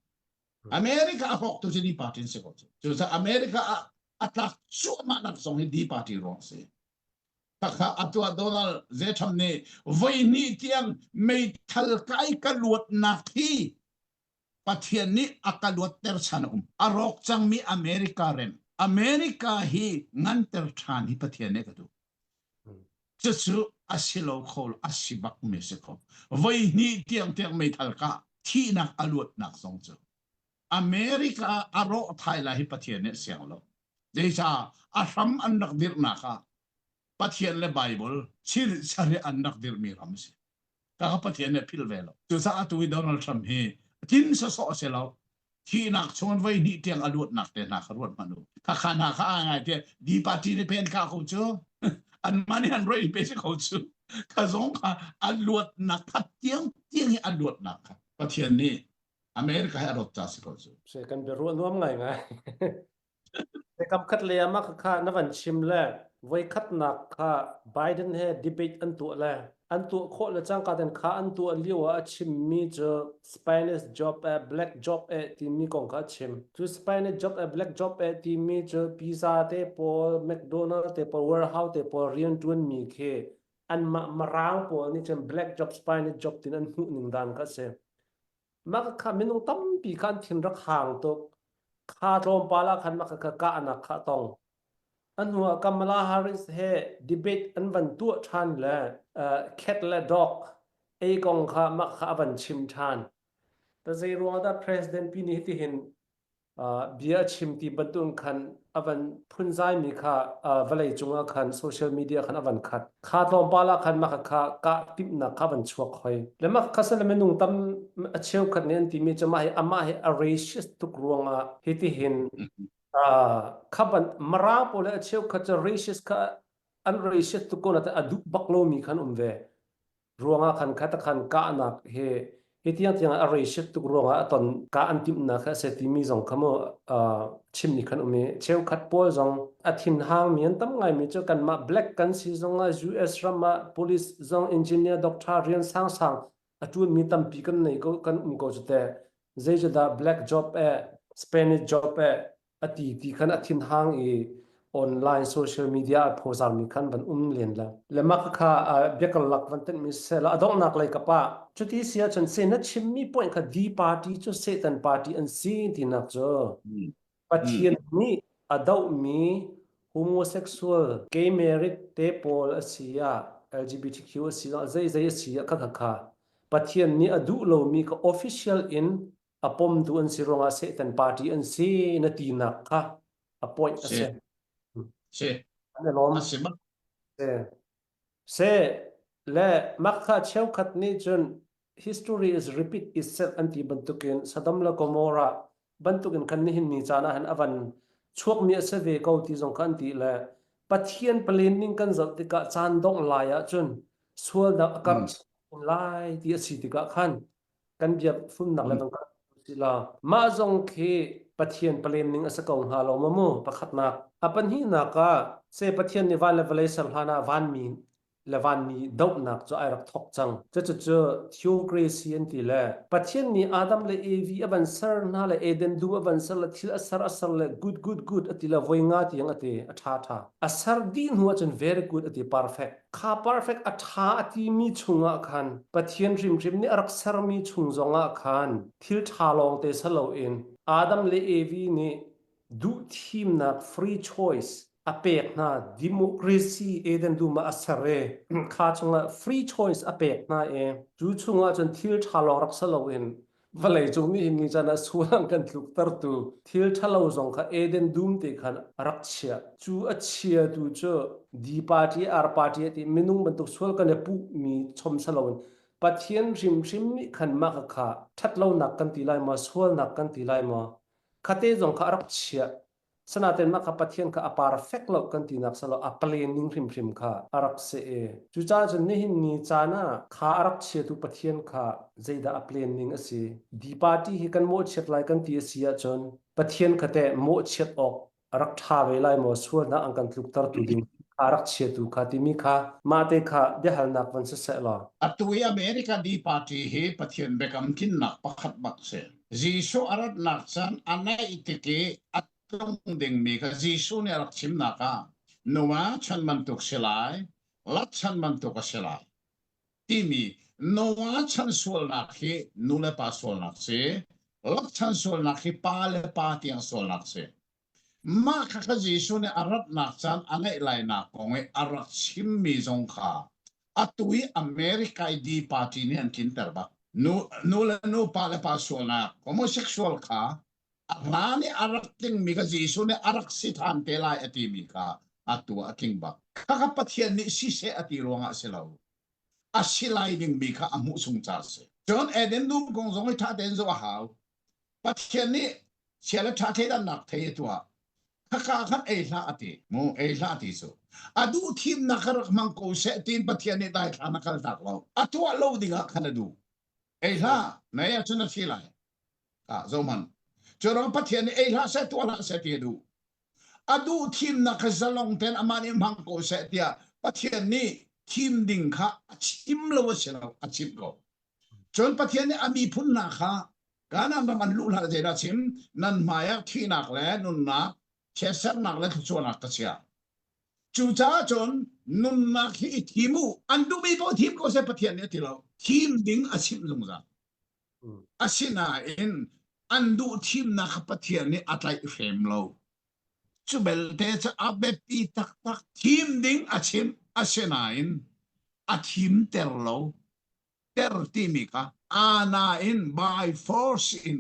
Speaker 2: America a hrawktu cu D party an si ko. Cucaah America ah a tlak cuahmah nak zong hi D party ruang a si. Takha atuah Donald J. Trump nih voi hnih tiang meithal kai ka luatnak hi Pathian nih a ka luatter chan a um. A rawk cangmi America rem. America hi nganter ṭhan hi Pathian nih a ka duh. Cucu a si lo kho lo, a si bakmi a si kho. Voi hnih tiang tiang meithal kah thihnak a luatnak zong cu America a rawh thai lai hi Pathian nih a siang lo. Zeicah a hram an rak dirhnak ah Pathian le Bible chirhchar i an rak dirhmi ram a si. Ka Pathian nih philh ve lo. Cucaah atu i Donald Trump hi tin sawsawh a si lo. Thihnak chungin voi hnih tiang a luatnak te hna kha ruat hmanh u. Khakha hna kha aa ngai te di party nih pen ka ko cu. Anmah nih an roi pe si ko cu. Kha zong kha a luatnak kha tiang tiang hi a luatnak kha Pathian nih America hi a rawt ca si ko cu.
Speaker 1: Se kan biaruah nuam ngai ngai. Kam khat lei ah mah kha na van chim le voikhatnak kha Biden he debate an tuah le an tuah khawh le cangka ten kha an tuah lio ah a chimmi cu Spanish job eh black job eh timi kong kha a chim. Cu Spanish job eh black job eh timi cu pizza te pawl, McDonald te pawl, warehouse te pawl rianṭuanmi khi anmah Mirang pawl nih cun black job, Spanish job tin an hmuh ning dan kha a si. Mah kha minung tampi kha an thin rak hang tuk. Kha tlawmpal ah khan mah kha kahnak kha a tong. A hnuah Kamala Harris he debate an van tuah ṭhan le uh, cat le dog ei kong kha mah kha a van chim ṭhan. Ta zei ruang dah president pi nih hitihin bia a chim ti bantuk khan a van phunzaimi kha vawlei cungah khan social media khan a van khat. Kha tlawmpal ah khan mah kha kah timhnak kha van chuak hoi. Le mah kha sale minung tam a cheukhat nih an timi cu mah hi amah hi a racist tuk ruangah hitihin kha ban Mara pawl le a cheukhat cu racist kha an racist tuk ko na a duh bak lomi khan um ve. Ruangah khan kha takhan kahnak hi hi tiang tiang a racist tuk ruangah a ton ka an timhnak kha a si timi zong kha mu chimmi khan um i cheukhat pawl zong a thinhang mi an tam ngaimi cu kanmah black kan si zongah US ram ah police zong engineer doctor rian sangsang a ṭuanmi tampi kan nei ko kan um ko cu teh zeicadah black job eh Spanish job eh a ti ti khan a thinhang i online social media a phozarmi khan van um len la le mah kha biakalak van tenhmi seh la a donghnak lei kapa cuti si ahcun se na chimmi point kha D party cu Satan party an si tinak cu Pathian nih a dohmi homosexual gay marriage te pawl a si ah LGBTQ a si ah zei zei a si ah kha kha kha Pathian nih a duh lomi ka official in a pomtu an si ruangah Satan party an si na tinak kha a point a si.
Speaker 2: Si.
Speaker 1: An i lawm.
Speaker 2: A si bak.
Speaker 1: Si. Se le makha cheukhat nih cun history is repeat itself an ti bantukin Sodom le Gomorrah bantukin khan nihin ni caan ah hin a van chuakmi a si ve ko ti zong kha an ti le Pathian planning kan zoh tikah caan dongh lai ahcun sualnak a karh lai ti a si tikah khan kan bia fumnak le kan si. si la. Mah zong khi Pathian palen ning a si ko hnga lo maw mu pakhatnak. A pahnihnak ah se Pathian nih van le vawlei ser hlan ah vanmi le vanmi dohnak cu ai rak thawk cang. Cucu theocracy an ti le Pathian nih Adam le Evi a van ser hna le Eden dum a van ser le thil a ser a ser le good good good a ti le voi nga tiang a ti a ṭha ṭha. A ser dih hnu ahcun very good a ti perfect. Kha perfect a ṭha a timi chungah khan Pathian hrimhrim nih a rak sermi chung zongah khan thil ṭha lawngte si loin Adam le Evi nih duhthimnak free choice a pek hna democracy Eden dum ah a ser i kha chungah free choice a pek hna i cu chungah cun thil ṭha lawng rak si loin vawlei cung nih hin ni caan ah sual an kan tluktertu thil ṭhalo zong kha Eden dum te khan a rak chiah cu a chiatu cu D party R party ti minung bantuk sual kan i puhmi chom si loin Pathian hrimhrim nih khan mah kha ṭhatlonak kan ti lai maw sualnak kan ti lai maw Khate zong kha a rak chiah. Sanaten mah kha Pathian kha a perfect lo kan tinak salo a planning hrimhrim kha a rak si i cucaah cun nihin ni caan ah kha a rak chiatu Pathian kha zeidah a planning a si D party hi kan mawhchiat lai kan ti a si ahcun Pathian kha teh mawhchiat awk a rak ṭha ve lai maw sualnak an kan tluktertu ding a rak chiatu kha timi kha mah te kha biahalnak van si seh law
Speaker 2: Atu i America D party hi Pathian biakam tlinnak pakhat bak si. Jesuh a ratnak caan a naih tik i a tlung dingmi kha Jesuh nih a rak chimnak ah Noah chan bantuk si lai, Lot chan bantuk a si lai timi Noah chan sualnak hi nu le pa sualnak si, Lot chan sualnak hi pa le pa tiang sualnak si. Mah kha kha Jesuh nih a ratnak caan a ngeih lainak kong i a rak chimmi zong kha atu i America i D party nih an tlinter bak. Nu, nu le nu, pa le pa sualnak, homosexual kha a hlan i a rak tlingmi kha Jesuh nih a rak si than te lai a timi kha atu ah a tling bak. Khakha Pathian nih siseh a ti ruangah a si lo. A si lai dingmi kha a hmuh chung ca a si. Cun Eden dum kong zong hi ṭha tein zoh a hau. Pathian nih chia le ṭha thleidannak thei a tuah. Khaka khan ei hlah a ti. Mu ei hlah ti cu. A duh thimnak kha rak hmang ko seh tiin Pathian nih daithlan a kaltak lo. A tuah lo dingah khan a duh. Ei hlah, na ei ahcun a thi lai. Ah, zohmanh. Cu ruang Pathian nih ei hlah seh, tuah hlah seh ti a duh. A duh thimnak kha zalong tein amah nih hmang ko seh tiah Pathian nih thim ding kha a chim lo a si lo, a chimh ko. Cun Pathian nih a miphun hna kha Kanaan ram an luh hlan zeidah chim nan hmaiah thihnak le nunnak chiatsernak le thluachuahnak ka chiah cucaah cun nunnak hi i thim u an duhmi paoh thim ko seh Pathian nih a ti lo thim ding a chimh zungzal asinain an duh thimnak kha Pathian nih a tlaih hrem lo cu belte cu a biapi taktak thim ding a chimh asinain a thimter lo ter timi kha ana in by force in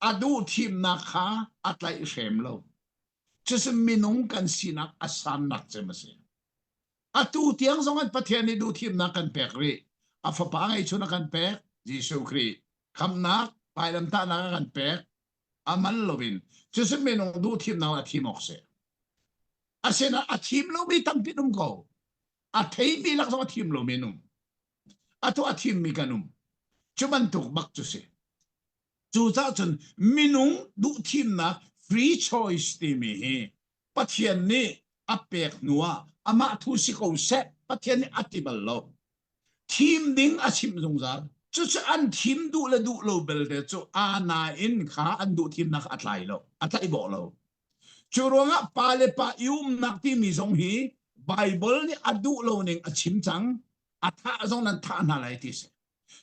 Speaker 2: a duh thimnak kha a tlaih hrem lo cucu minung kan sinak a sannak cem a si atu tiang zong an Pathian nih duh thimnak kan pek rih a fapa ngeihchun a kan pek Jesuh Khrih khamnak vailamtahnak a kan pek a man loin cucu minung duh thimnak a thim awk si asinain a thim lomi tampi um ko a theimi lak zong a thim lomi an um atu a thimmi kan um cu bantuk bak cu si cucaah cun minung duh thimnak free choice timi hi Pathian nih a pek hnu ah amah thu si ko seh Pathian nih a ti bal lo thim ding a chimh zungzal cucu an thim duh le duh lo belte cu ana in kha an duh thimnak a tlai lo a tlaih bawh lo Cu ruangah pa le pa i umnak timi zong hi Baibal nih a duh lo ning a chim cang. A thah zong nan thah hna lai ti si.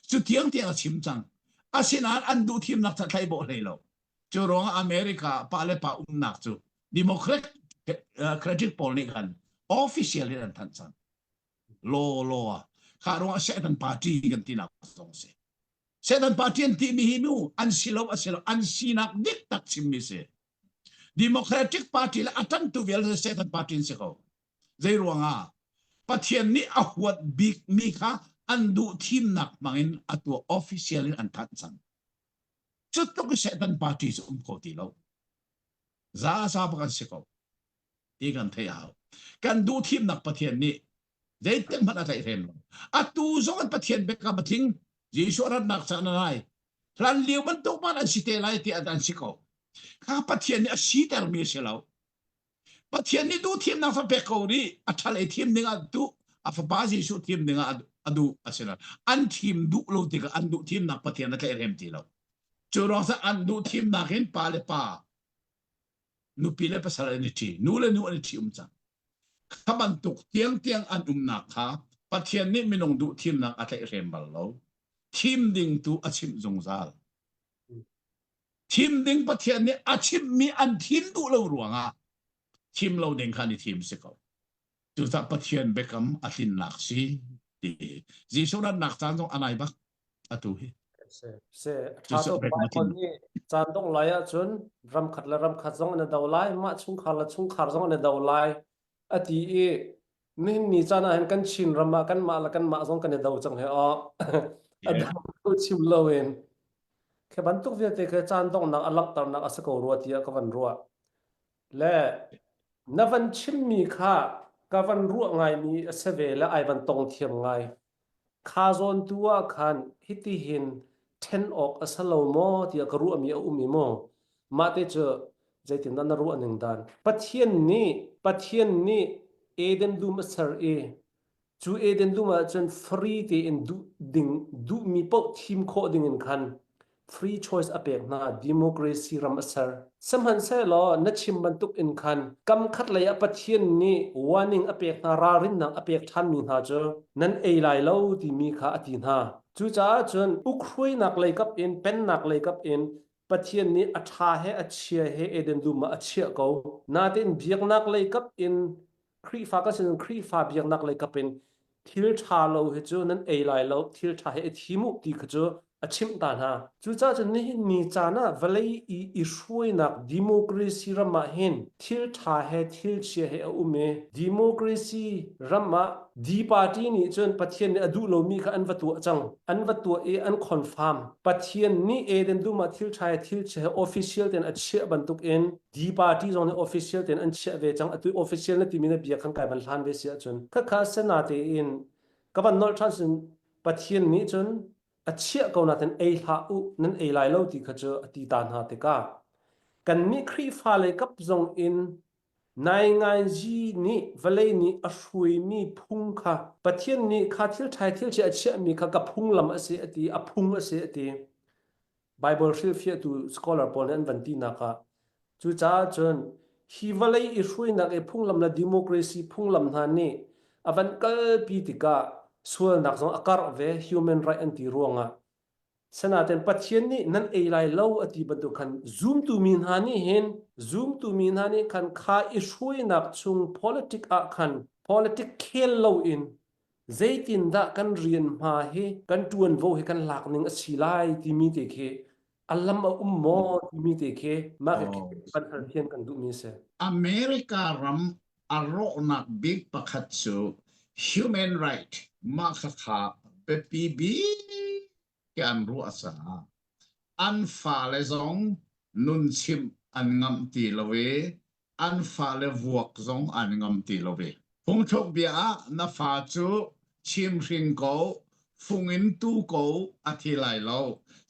Speaker 2: Cu tiang tiang a chim cang. Asinain an duh thimnak ca thlai bawh hlei lo. Cu ruangah America pa le pa umnak cu Democrat Democratic pawl nih khan official in an thanh cang. Law law ah. Kha ruangah Satan party kan tinak zong si. Satan party an timi hi mu an si lo a si lo an sinak dik tak chimmi si. Democratic Party le a ṭantu vialte Satan Party an si ko. Zei ruangah Pathian nih a huat bikmi kha an duh thimnak hmangin a tuah official in an thanh cang. Cu tluk i Satan Party cu um kho ti lo. Za za bak an si ko. Ti kan theih a hau. Kan duh thimnak Pathian nih zeitik hmanh a tlaih hrem lo. Atu zong an Pathian biakam a tling. Jesuh ratnak caan a nai. Hlan lio bantuk man an si te lai tiah an si ko. Kha Pathian nih a sitermi a si lo. Pathian nih duh thimnak fa pek ko rih a ṭhal ei thim ding ah duh a fapa Jesuh thim ding ah a duh a si lo. An thim duh lo tikah an duh thimnak Pathian a tlaihhrem ti lo. Cu ruang an duh thimnak in pa le pa nupi le pasal an i ṭhi nu le nu an i ṭhi um cang. Kha bantuk tiangtiang an umnak kha Pathian nih minung duh thimnak a tlaihhrem bal lo. Thim ding tu a chimh zungzal. Thim ding Pathian nih a chimhmi an thim duh lo ruangah thim lo ding kha an i thim si ko. Cucaah Pathian biakam a tlinnak si ti Jesuh rannak caan zong a nai bak atu hi.
Speaker 1: Se ṭha tuk Bible nih caan dongh lai ahcun ram khat le ram khat zong an i do lai, mah chungkhar le chungkhar zong an i do lai a ti i nihin ni caan ah hin kan Chin ram ah kanmah le kanmah zong kan i do cang he aw. A dang chim loin Khi bantuk vialte khi caan donghnak a langhternak a si ko rua tiah ka van ruah. Le na van chimmi kha ka van ruah ngaimi a si ve le ai van tong thiam ngai. Kha zawn tu ah khan hitihin ṭhen awk a si lo maw tiah ka ruahmi a um i maw mah te cu zeitindah na ruah ning dan. Pathian nih Pathian nih Eden dum a ser i Cu Eden dum ahcun free tein duh ding duhmi paoh thim khawh ding in khan free choice a pek hna democracy ram a ser. Sihmanhsehlaw na chim bantuk in khan kam khat lei ah Pathian nih warning a pek hna ralrinnak a pek ṭhanmi hna cu nan ei lai lo timi kha a ti hna. Cucaah cun ukhruainak lei kap in pennak lei kap in Pathian nih a ṭha he a chia he Eden dum ah a chiah ko. Nain biaknak lei kap in Khrihfa kan sin Khrihfa biaknak lei kap in thil ṭha lo hi cu nan ei lai lo, thil ṭha hi i thim u ti kha cu a chimh ta hna. Cucaah cun nihin ni caan ah vawlei i i hruainak democracy ram ah hin thil ṭha he thil chia he a um i democracy ram ah D party nih cun Pathian nih a duh lomi kha an va tuah cang. An va tuah i an confirm. Pathian nih Eden dum ah thil ṭha he thil chia he official tein a chiah bantuk in D party zong nih official tein an chiah ve cang atu official na timi na bia khan kai van hlan ve si ahcun khakha sena tein ka van nolh ṭhan sin Pathian nih cun a chiah ko nain ei hlah u nan ei lai lo ti kha cu a ti ta hna tikah kannih Khrihfa lei kap zong in nainganzi nih vawlei nih a hruaimi phung kha Pathian nih kha thil ṭhai thil chia a chiahmi kha ka phunglam a si a ti a phung a si a ti Bible hrilhfiahtu scholar pawl nih an van tinak ah cucaah cun hi vawlei i hruainak i phunglam le democracy phunglam hna nih a van kalpi tikah sualnak zong a karh ve human right an ti ruangah Sinain Pathian nih nan ei lai lo a ti bantuk khan zumtu mi hna nih hin zumtu mi hna nih khan kha i hruainak chung politic ah khan politic khel loin zeitindah kan rian hma hi kan ṭuanvo hi kan lak ning a si lai timi te khi a lam a um maw timi te khi mah khi kan hal thiam kan duhmi a si.
Speaker 2: America ram a rawhnak bik pakhat cu human right mah khakha biapi bik an ruah caah an fale zong nun chimh an ngamh ti lo i an fale vuak zong an ngam ti lo i phungthluk bia ah na fa cu chimhring ko fung in tu ko a thi lai lo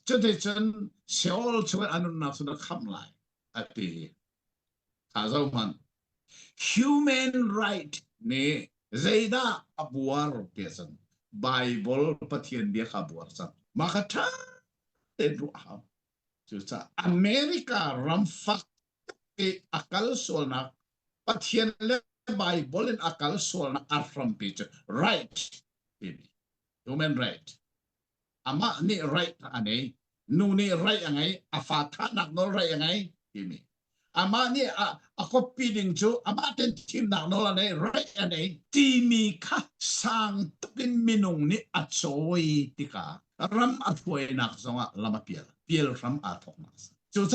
Speaker 2: cuticun Sheol chung in a nunnak cu na khamh lai a ti kha zohhmanh human right nih zeidah a buar ti cun Bible Pathian bia kha buar cang mah kha ṭha tein ruah hau cucaah America ram fak i a kal sualnak Pathian le Bible in a kal sualnak a hrampi cu right timi human right amah nih right a nei nu nih right a ngei a fa thahnak nawl right a ngei timi amah nih a, a copy ding cu amah ten thimnak nawl a nei right a nei timi kha sang tukin minung nih a cawi tikah ram a hruainak zongah lam a pial pial hram aa thawknak Cu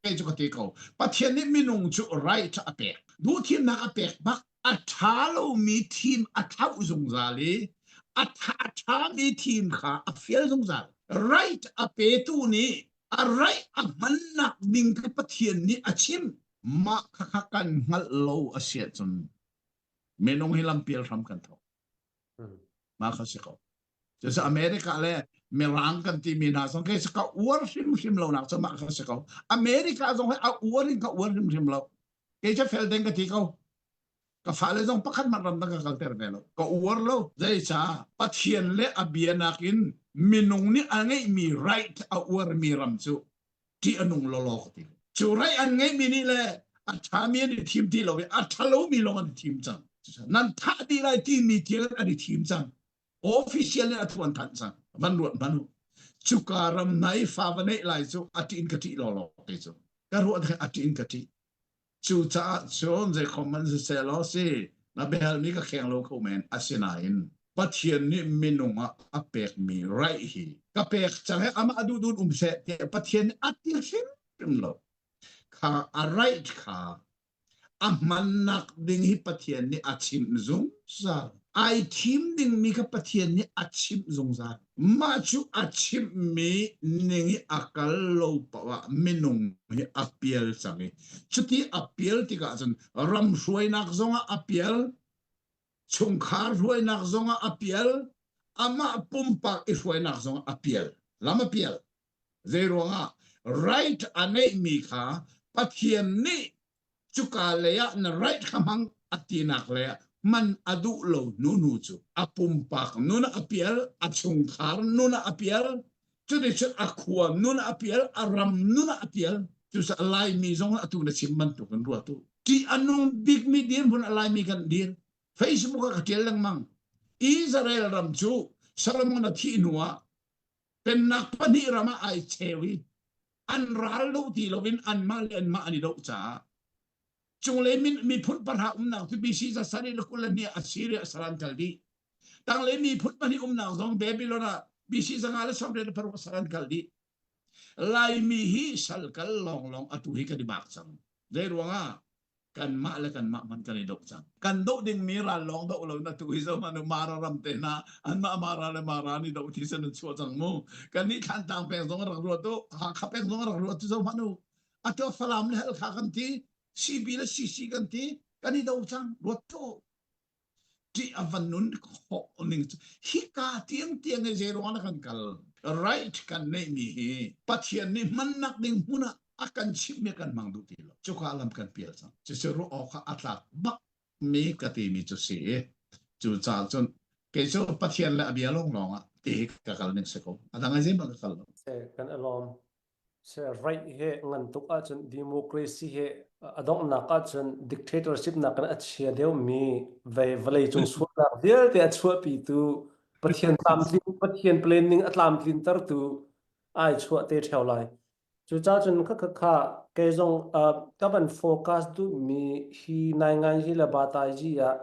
Speaker 2: kei cu ka ti ko. Pathian nih minung cu right a pek. Duhthimnak a pek bak. A ṭha lomi thim a thlauh zungzal i a ṭhami thim kha a fial zungzal. Right a petu nih a right a hmannak ding kha Pathian nih a chim. Mah khakha kan hngalh lo a si ahcun minung hi lampial hram kan thawk. Mah kha si ko. Cucu America le Mirang kan timi hna zong kei ka uar hrimhrim lo nak cu mah kha si ko. America zong hi a uar in ka uar hrimhrim lo. Kei cu fel ding ka ti ko. Ka fale zong pakhat hmanh ram dang ka kalter ve lo. Ka uar lo. Zeicah Pathian le a bia nakin minung nih a ngeihmi right a uarmi ram cu ṭih a nung lawlaw ka ti. Cu right an ngeihmi nih le a ṭhami an i thim ti lo i a ṭhalomi lawng an i thim cang. Nan thah dih lai timi tiang an i thim cang. Official in a thuan thanh cang. Van ruat hmanh u. Cuka ram hna i fa va neih lai cu a ṭih in ka ṭih lawlaw kei cu. Ka ruah a ṭih in ka ṭih. Cucaah cun zeikhom hmanh siseh law si, na biahalmi ka kheng lo kho men. Asinain Pathian nih minung ah a pekmi right hi ka pek cang i amah duhdun um seh tiah Pathian nih a ti hrimhrim lo. Kha a right kha a hmannak ding hi Pathian nih a chimh zungzal. Ai thim dingmi kha Pathian nih a chimh zungzal. Mah cu a chimhmi ning i a kal lo paoh ah minung hi a pial cang i cuti a pial tikah cun ram hruainak zongah a pial, chungkhar hruainak zongah a pial, amah pumpak i hruainak zongah a pial, lam a pial. Zeiruangah right a ngeihmi kha Pathian nih cuka lei ah na right kha hmang a tinak lei ah hman a duh lo hnu hnu cu a pumpak nun ah a pial, a chungkhar nun ah a pial, cuticun a khua nun ah a pial, a ram nun ah a pial. Cucaah Laimi zong atu na chim bantuk in ruat u. Ṭih a nung bikmi dirhmun a Laimi kan dir. Facebook ah ka ṭial lengmang. Israel ram cu Solomon a thih hnu ah pennak pahnih ram ah ai cheu i an ral doh ti loin anmah le anmah an i doh caah cunglei miphun pahra umnak cu BC za sarih le 22 Assyria sal an kal dih. Tanglei miphun pahnih umnak zong Babylon ah BC 586 sal an kal dih. Laimi hi sal kal lawnglawng atu hi kan i bak cang. Zei ruangah kanmah le kanmah hmanh kan i doh cang. Kan doh dingmi ral lawng doh lo na tu hi zo hmanh Mara ram te hna anmah Mara le Mara ni doh thi san an chuah cang mu. Kan nih Thlantlang peng zong rak ruat u, Hakha peng zong rak ruat zo hmanh u. Atu Falam le Halkha kan ti, CB le CC kan ti, kan i do cang, ruat tu. Ṭih a van nun khawh ning cu hika tiang tiang i zeiruang ah kan kal right kan neihmi hi Pathian nih hmannak ding hmun ah a kan chimhmi kan hmang duh ti lo cuka lam kan pial cang cucu ruah awk ah a tlak bak mi ka timi cu si i cucaah cun kei cu Pathian le a bia lawnglawng ah ti hi ka kal ning si ko a dang ai zeihmanh ka kal lo
Speaker 1: kan alawm Right he ngan tuk ahcun democracy he a donghnak ahcun dictatorship nakin a chia deuhmi vawleicung sualnak vialte a chuahpitu Pathian tlamtlin Pathian planning a tlamtlintertu ai chuah te ṭheo lai. Cucaah cun kha kha kei zong ka van focus duhmi hi naingai hi le bataiji ah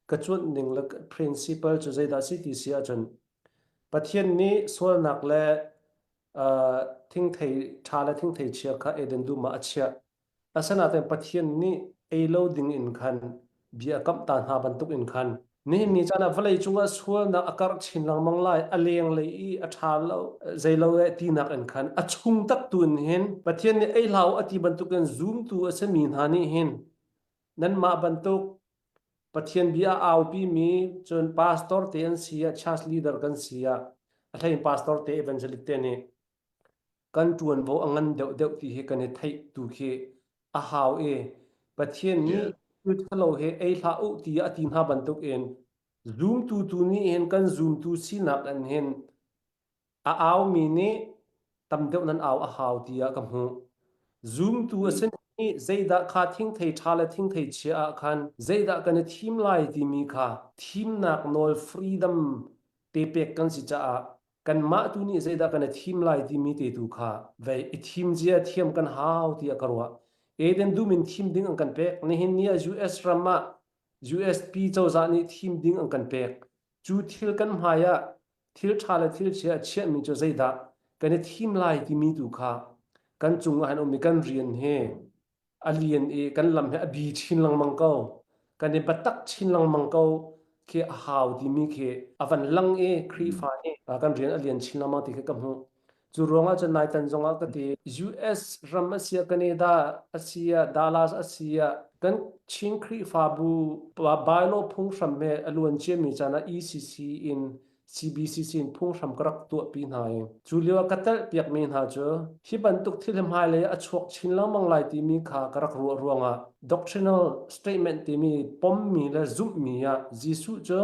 Speaker 1: ka cuanh ning le principle cu zeidah si ti si ahcun Pathian nih sualnak le thingthei ṭha le thingthei chia kha Eden dum ah a chiah. Asinain Pathian nih ei lo ding in khan bia a kamh ta hna bantuk in khan nihin ni caan ah vawlei cungah sualnak a karh chin lengmang lai a lenglei i a ṭha lo zeilo le tinak in khan a chung tak tu in hin Pathian nih ei hlah u a ti bantukin zumtu a simi hna nih hin nanmah bantuk Pathian bia a aupimi cun pastor te an si ah church leader kan si ah a hlein pastor te evangelist te nih kan ṭuanvo a ngan deuhdeuh ti hi kan i theih tu khi a hau i Pathian nih thil ṭhalo he ei hlah u ti a ti hna bantuk in zumtu tu nih hin kan zumtu sinak in hin A aumi nih tam deuh nan au a hau tiah ka hmuh. Zumtu a simi zeidah kha thingthei ṭha le thingthei chia ah khan zeidah kan i thim lai timi kha thimnak nawl freedom te pek kan si caah kanmah tu nih zeidah kan i thim lai timi te tu kha vei i thim zia thiam kan hau tiah ka ruah. Eden dum in thim ding an kan pek. Nihin ni ah US ram ah USP cozah nih thim ding an kan pek. Cu thil kan hmai ah thil ṭha le thil chia a chiahmi cu zeidah kan i thim lai timi tu kha kan cung ah han um i kan rian hi a lian i kan lam hi a bi chin lengmang ko kan i biatak chin lengmang ko khi a hau timi khi a van lang i Khrihfa nih kan rian a lian chin lengmang ti khi ka hmuh cu ruangah cun naitan zongah ka ti US ram a sia Canada a sia Dallas a sia kan Chin Khrihfabu bylaw phunghram he a luan ciami caan ah ECC in. CBCC in phunghram ka rak tuahpi hna i cu lio ah ka telhpiakmi hna cu hi bantuk thil hi hmailei ah a chuak chin lengmang lai timi kha ka rak ruah ruangah doctrinal statement timi pommi le zumhmi ah Jesuh cu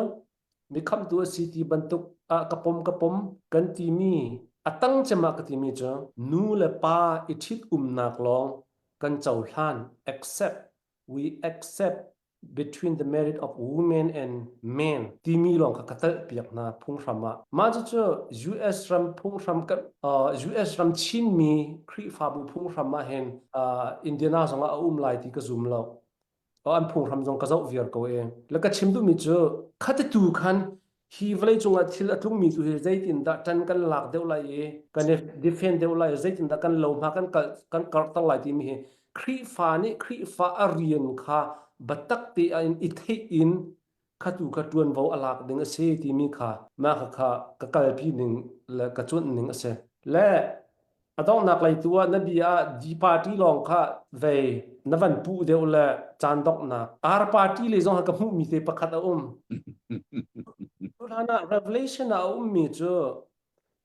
Speaker 1: mi khamhtu a si ti bantuk ah ka pom ka pom kan timi a tang cem ah ka timi cu nu le pa i ṭhit umnak lawng kan cohlan accept we accept between the merit of women and men timi lawng kha ka telh piak hna phunghram ah. Mah cucu US ram phunghram US ram Chinmi Khrihfabu phunghram ah hin Indiana zongah a um lai ti ka zum lo. An phunghram zong ka zoh viar ko e. Le ka chim duhmi cu khatitu khan hi vawlei cungah thil a tlungmi tu hi zeitindah ṭan kan lak deuh lai i kan i defend deuh lai zeitindah kan lohma kan kal kan karhter lai timi hi Khrihfa nih Khrihfa a rian kha biatak te in i theih in khatu kha ṭuanvo a lak ding a si timi kha mah kha kha ka kalpi ning le ka cuanh ning a si. Le A donghnak lei tu ah na bia ah D party lawng kha vei na van puh deuh le caan donghnak R party lei zong ka hmuhmi te pakhat a um. Tuhlan ah Revelation ah a ummi cu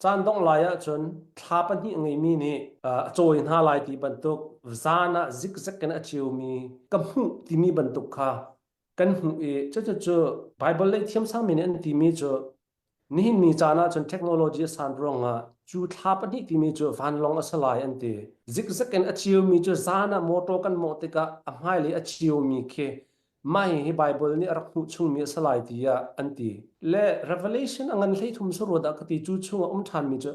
Speaker 1: caan dongh lai ahcun thla pahnih a ngeimi nih a cawi hna lai ti bantuk zan ah zikzek in a ceumi ka hmuh timi bantuk kha kan hmuh i cucu Bible lei thiamsangmi nih an timi cu Nihin ni caan ahcun technology a san ruangah cu thla pahnih timi cu vanlawng a si lai an ti. Zikzek in a ciomi cu zan ah motor kan mawh tikah a hmailei a ciomi khi mah hihi Bible nih a rak hmuh chungmi a si lai tiah an ti. Le Revelation a ngan 13 saruat ah ka ti cu chungah um ṭhanmi cu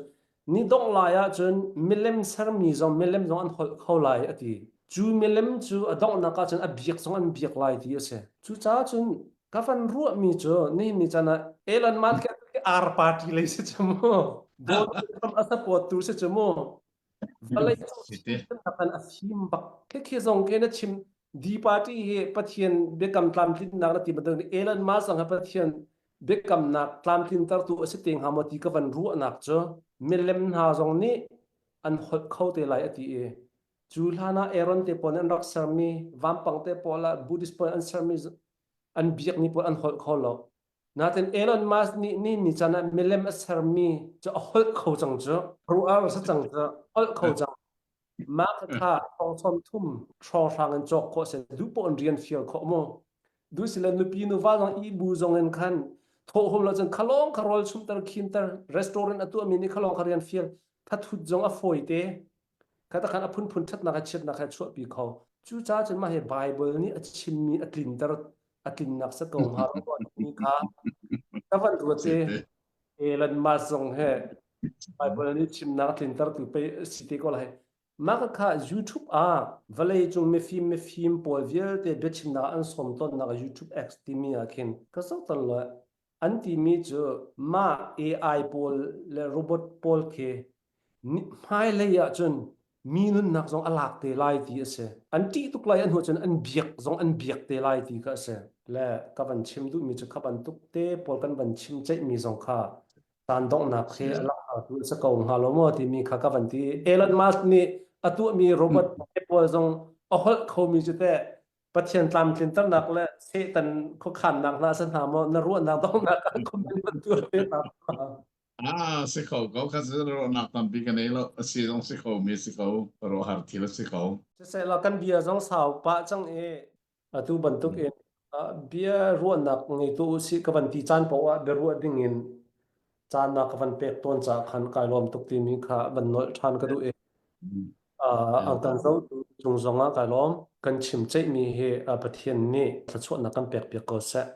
Speaker 1: ni dongh lai ahcun milem sermi zong milem zong an holh kho lai a ti. Cu milem cu a donghnak ahcun a biak zong an biak lai ti a si. Cucaah cun ka van ruahmi cu nihin ni caan ah Elon Musk R party lei si cu mu. Donald Trump a support tu si cu mu. Vawlei cung a fim bak. Khi zong ke na chim D party hi Pathian biakam tlamtlinnak na ti bantuk Elon Musk zong hi Pathian biakamnak tlamtlintertu a si te hnga maw ti ka van ruahnak cu milem hna zong nih an holh kho te lai a ti i cu hlan ah Aaron te pawl nih an rak sermi vampang te pawl ah Buddhist pawl an sermi an biakmi pawl an holh kho lo. Natin Elon Musk nih ni ni caan ah milem a sermi cu a holh kho cang cu. Ruar a si cang cu holh kho cang. Mah kha thong sawm thum hrawnghrang in cawk khawh si duh poh in rian fial khawh mu. Duh sile nupi nuva zong i bu zong in khan thawh hum lo cun khalong kha rawl chumter khinter restaurant a tuahmi nih khalong kha rian fial thathut zong a fawi te kha takhan a phunphun ṭhatnak he chiatnak he chuahpi kho. Cucaah cun mah hi Bible nih a chimmi a tlinter a tlinnak sa ko hnga mi kha ka van ruat i Elon Musk zong he Bible nih chimnak a tlintertu pei si te ko lai. Mah kha YouTube ah vawlei cung mifim mifim pawl vialte biachimnak an sawm tawnnak YouTube X timi ah khin ka zoh ton lo an timi cu mah AI pawl le robot pawl khi hmailei ahcun mi nunnak zong a lak te lai ti a si. An ṭih tuk lai a hnu cun an biak zong an biak te lai ti kha a si. Le ka van chim duhmi cu kha bantuk te pawl kan van chim ceihmi zong kha caan donghnak khi a langhtertu a si ko hnga lo maw timi kha ka van ti. Elon Musk nih a tuahmi robot pawl zong a holh khomi cu teh Pathian tlamtlinternak le Satan khuakhannak hna a si hna maw na ruahnak donghnak ah comment van tuah te hna.
Speaker 2: Ah, si kho ko. Kha cu ruahnak tampi ka nei lo. A si zong si kho mi si ko. Ruahhar thil a si ko.
Speaker 1: Siseh law kan bia zong sau pah cang i atu bantuk in bia ruahnak ngeitu usih ka van ti caan paoh ah bia ruah ding in caan na ka van pek tawn caah khan kai lawm tuk timi kha van nolh ṭhan ka duh i ang kan zohtu cung zong ah kai lawm. Kan chim ceihmi hi Pathian nih thluachuahnak kan pek piak ko seh.